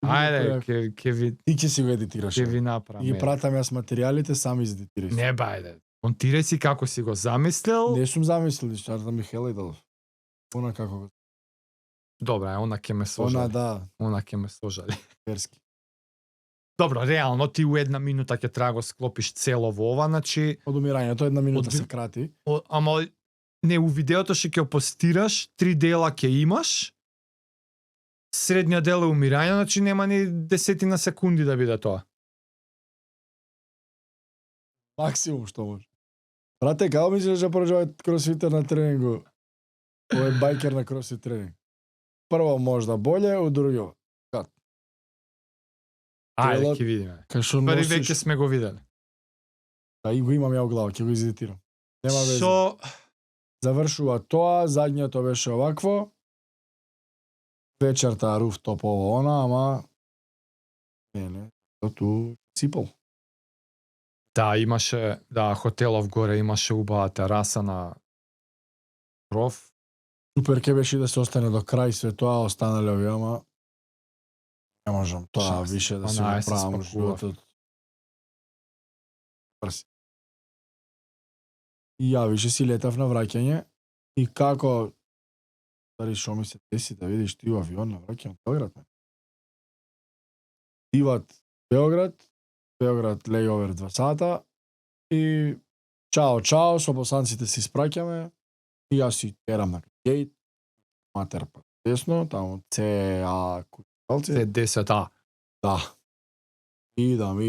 Ајде, ќе ви Ти ќе си го едитираш. ќе ви направам. И пратам јас материјалите, сам изедитирај. Не бајде. Монтирај си како си го замислил. Не сум замислил, шарта Михела Идалов. Она како го... Добра, она ќе ме сожали. Она, да, Она ќе ме сожали. перски. Добро, реално ти у една минута ќе треба го склопиш цело во ова, значи, Од умирањето, една минута Од- се крати. ама не у видеото што ќе постираш, 3 дела ќе имаш. Средниот дел е умирање, значи нема ни 10 секунди да биде тоа. Максимум што може. Брате, како мислиш да порачува кросфитер на тренингу? Овој байкер на кросфит тренинг. Прво можда боле, у друго. Ајде, Телот- ќе видиме. Кај што Пари носиш... веќе сме го виделе. Да, и го имам ја у глава, ќе го изедитирам. Нема везе. Со Завршува тоа, задњето беше овакво. Вечерта руфтоп ово она, ама... Не, ту сипал. да, имаше, да, хотелов горе имаше убава тераса на кров. Супер ке беше да се остане до крај све тоа, останале ови, ама... Не можам тоа Шак се, више да се она го е се правам у спакував. животот. Прси. И ја више си летав на враќање и како стари шо ми се деси да видиш ти у авион на враќање од Белград. Диват Beograd layover 2 сата и чао, со босанците си спраќаме и јас си терам на гейт, матер па десно, таму ЦА куталци. Се 10 Да. Идам,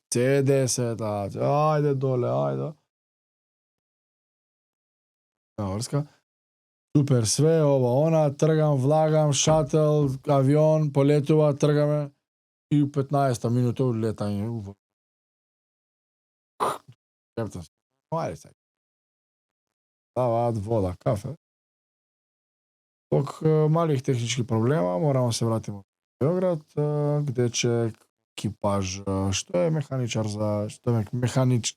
C10, ајде доле, ајде. Врска. Супер све, ова, она, тргам, влагам, шател, авион, полетува, тргаме и у 15 минута летање. Кептен се. Ајде сега. Даваат вода, кафе. Зbog малих технички проблема морамо се вратиме во Beograd, где ќе екипаж, што е механичар за, што е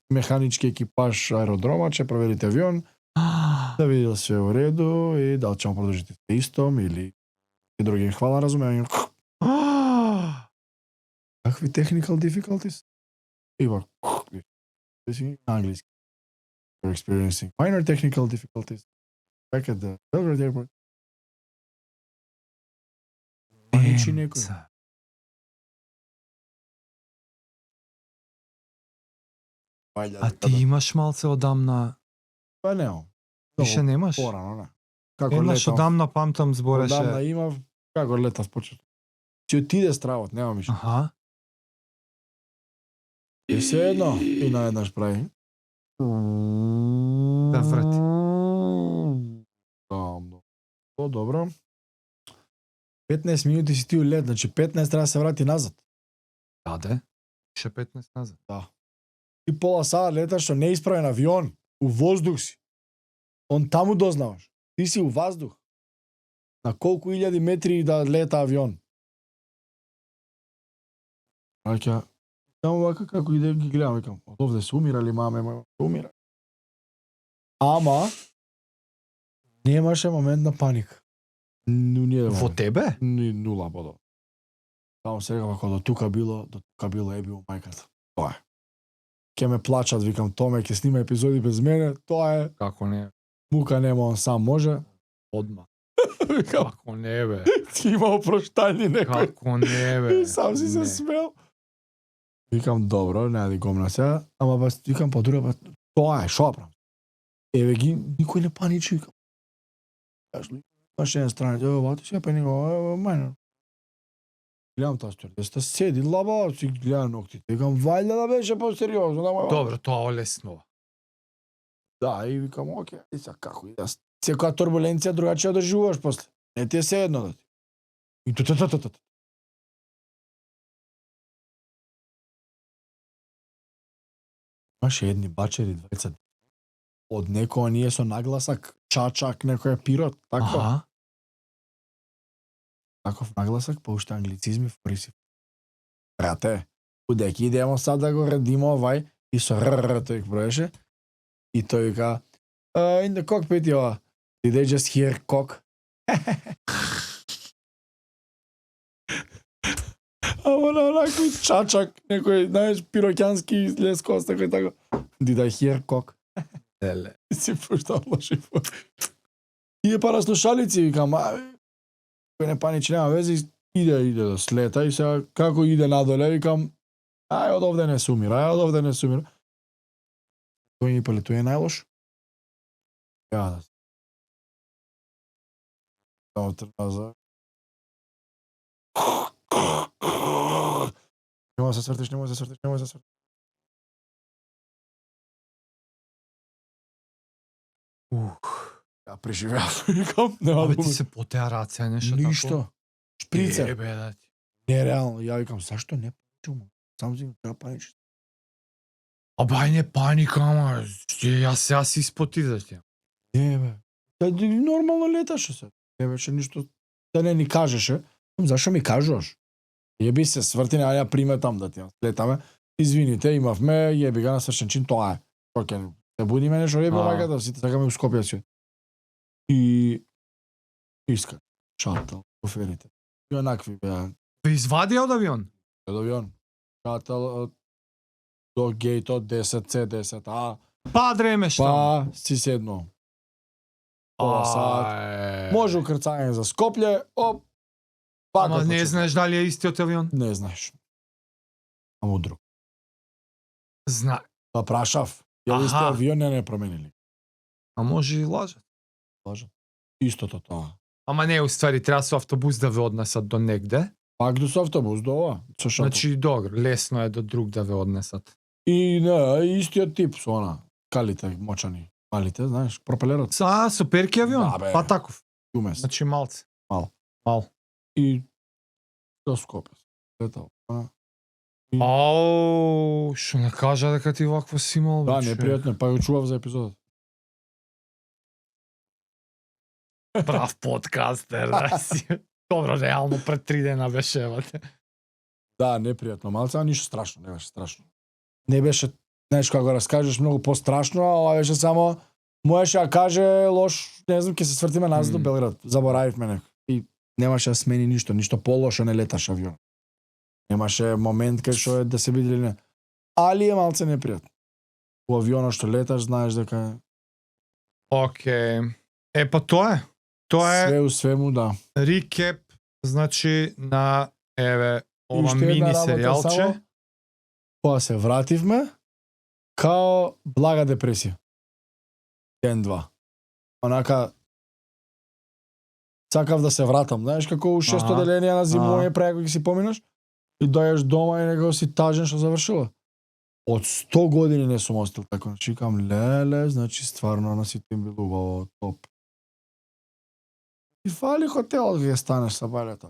механички екипаж аеродрома, ќе проверите авион, да види да се во реду и дали ќе му продолжите со истом или и други. Хвала разумење. Какви technical difficulties? Има англиски. You're experiencing minor technical difficulties. Back at the Belgrade airport. Паничи некој. А ти имаш малце одамна, Па немам. више немаш? Порано, не. Како Еднаш летав, одамна памтам збореше. одамна имав, како летав почеток. Ќе отиде стравот, немам више. Аха. И се едно, и наеднаш прави. Да врати. Да, многу добро. 15 минути си ти у лет, значи 15 треба да се врати назад. Даде. Ше 15 назад. Ти пола сат леташ со неисправен авион, у воздух си. Он таму дознаваш. Ти си у воздух. На колку илјади метри да лета авион. Аќа, само вака како иде ги гледам, викам, од овде се умира ли маме, моја се умира. Ама, немаше момент на паника. Во тебе? Нула бодо. Само се рекам, ако до тука било, е било мајката. Тоа е. Ке ме плачат, викам, Томе, ке снима епизоди без мене, тоа е. Како не? Мука нема, он сам може. Одма. Викам, Како не бе? ти има опроштање некој. Како не бе? Сам си се смел. Викам, добро, не да гомна сега, ама бас, викам, па друга, тоа е, шо правам? Еве ги, никој не паничи, викам. Кажу, имаш една страна, вати сега па никој, мајно. Гледам таа стюардеста, седи лаба, си гледа ноктите. Викам, вајде да беше по-сериозно, да Добро, тоа олеснува. Да, и викам, оке, и сега како и да секоја турбуленција другачија доживуваш после. Не ти е се едно да ти. И ту. Имаше едни бачери, двајца. Од некоја ние со нагласак, чачак, некој пирот, тако. Аха. Таков нагласак, па уште англицизми, фориси. Брате, удеки идемо сад да го редимо овај, и со рррр тој броеше, и тој вика, in the cockpit, ова, did they just hear cock? Ама на onako чачак, некој, знаеш, пирокјански лескост, некој тако, did I hear cock? Еле. И си пуштал лоши фори. И е пара слушалици, викам, кој не паничи, нема вези, иде да слета и сега како иде надоле, викам, од овде не се умира, од овде не се умира. Тој ни полетуе најлош. Ја да. Само трназа. Нема се свртиш, нема се свртиш, нема се свртиш. Ја преживеав, викам, нема Абе да ти умир. се потеа раце, нешто тако? Ништо. Шприца. Ебе да ти. Нереално. Ја викам, зашто не паничам? Само си треба паничиш. Абај не паника, ама јас си испотидаш ти. Не бе. Нормално леташе се. Не беше ништо да не ни кажеше. Зашо ми кажуваш? Јеби се сврти, не ја приметам да ти летаме. Извините, имавме, јеби га на свршен чин, тоа е. Оке, се будиме нешто, јеби мајката, сите сакаме у Скопје си. И иска шатал, шоферите. И онакви беа. Ве извадија од авион? Од авион. Шатал до гејтот 10C, 10A. Па дремеш таму. Па си седно. Пола сат. Може укрцање за Скопје, оп. Пак Ама не знаеш дали е истиот авион? Не знаеш. Ама друг. Зна. Па прашав. Јали сте Аха. авион не променили? А може и лажат. Лажат. Истото тоа. Ама не, уствари, треба со автобус да ве однесат до негде. Пак до со автобус, до ова. Со шатл. Значи, добро, лесно е до друг да ве однесат. И не, истиот тип со она. Калите мочани. Малите, знаеш, пропелерот. Со перки авион? Да, бе. Па таков. Умес. Значи малце. Мал. И до Скопје. Летал. Ау, што не кажа дека ти вакво си имал? Да, бе, човек. непријатно, па го чував за епизодот. Прав подкастер, да си. Добро, реално пред 3 дена беше, евате. Да, непријатно малце, а ништо страшно, не беше страшно. Не беше, знаеш, кога го раскажеш многу пострашно, а ова беше само можеше да каже лош, не знам, ќе се свртиме назад до Белград. Заборавивме некој. И немаше да смени ништо полошо не леташ авион. Немаше момент кај што е да се види или не. Али е малце непријатно. У авионот што леташ, знаеш дека Океј. Па тоа е. Тоа е све у свему, да. рекеп, значи, на, еве, И ова уште една мини работа серијалче. само, кога се вративме, као блага депресија. Ден-два. Онака, сакав да се вратам, знаеш како у 600 Ага. деленија на зимување прај кога си поминаш, и дојаш дома и некако си тажен што завршила. Од 100 години не сум остил така. Значи, викам, леле, значи стварно на сите им било убаво, топ. И фали хотелот ќе станеш са балета.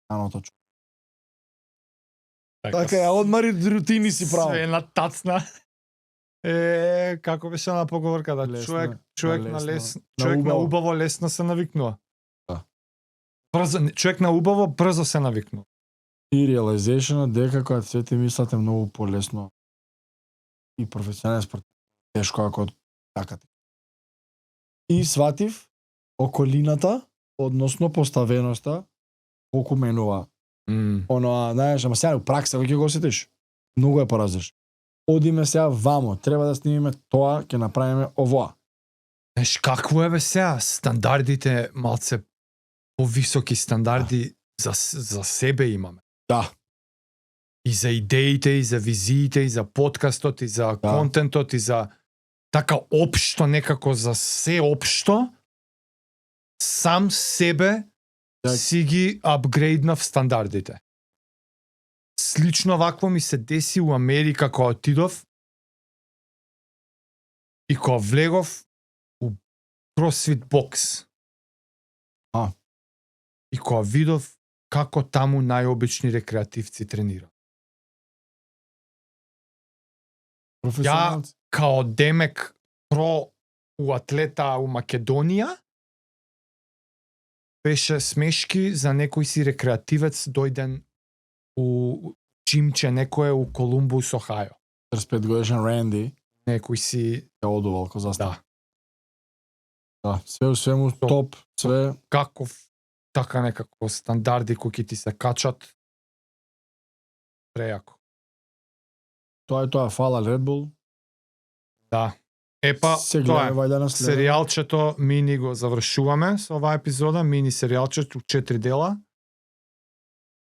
Аното. Така ја одмари рутини си право. Све на тацна. Како беше на поговорката? Лесно, Човек на убаво лесно се навикнува. Да. Човек на убаво брзо се навикнува. И реализацијата дека кога се ти мислате многу полесно и професионален спорт тешко ако така. И сватив околината, односно поставеноста колку менува. Оно, знаеш, ама сега у пракса кој ќе го осетиш. Многу е поразлично. Одиме сега вамо, треба да снимиме тоа, ќе направиме овоа. Знаеш какво е бе сега? Стандардите малце повисоки стандарди за себе имаме. Да. И за идеите, и за визиите, и за подкастот, и за контентот, и за така општо некако за се општо, сам себе си ги апгрейднав стандардите. Слично вакво ми се деси у Америка кога отидов и кога влегов у CrossFit бокс. И кога видов како таму најобични рекреативци тренираат. Ја као демек про у атлета у Македонија беше смешки за некој си рекреативец дојден у чимче некое у Колумбус, Охајо. 45 годишен Ренди. Некој си ја одувал ко застава. Да. Све у свему топ, све. Каков така некако стандарди кои ти се качат. Прејако. Тоа е тоа, фала Red Bull. Да. Епа, тоа е. Серијалчето мини го завршуваме со оваа епизода, мини серијалчето 4 дела.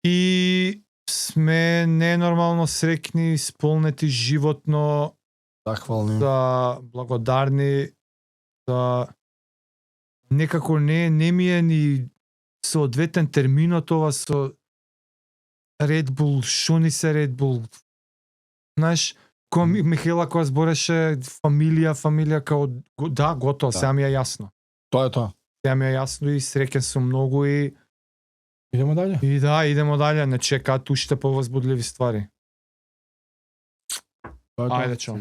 И сме ненормално среќни, исполнети животно, захвални, да благодарни, да некако не ми е ни соодветен терминот ова со Red Bull, шо ни се Red Bull. Знаеш, Михаела која збореше фамилија као да, готово, сега ми е јасно. Тоа е тоа. Сега ми е јасно и среќен сум многу и идемо дале. И да, идемо дале, не чекаат уште повозбудливи ствари. Ајде, чао.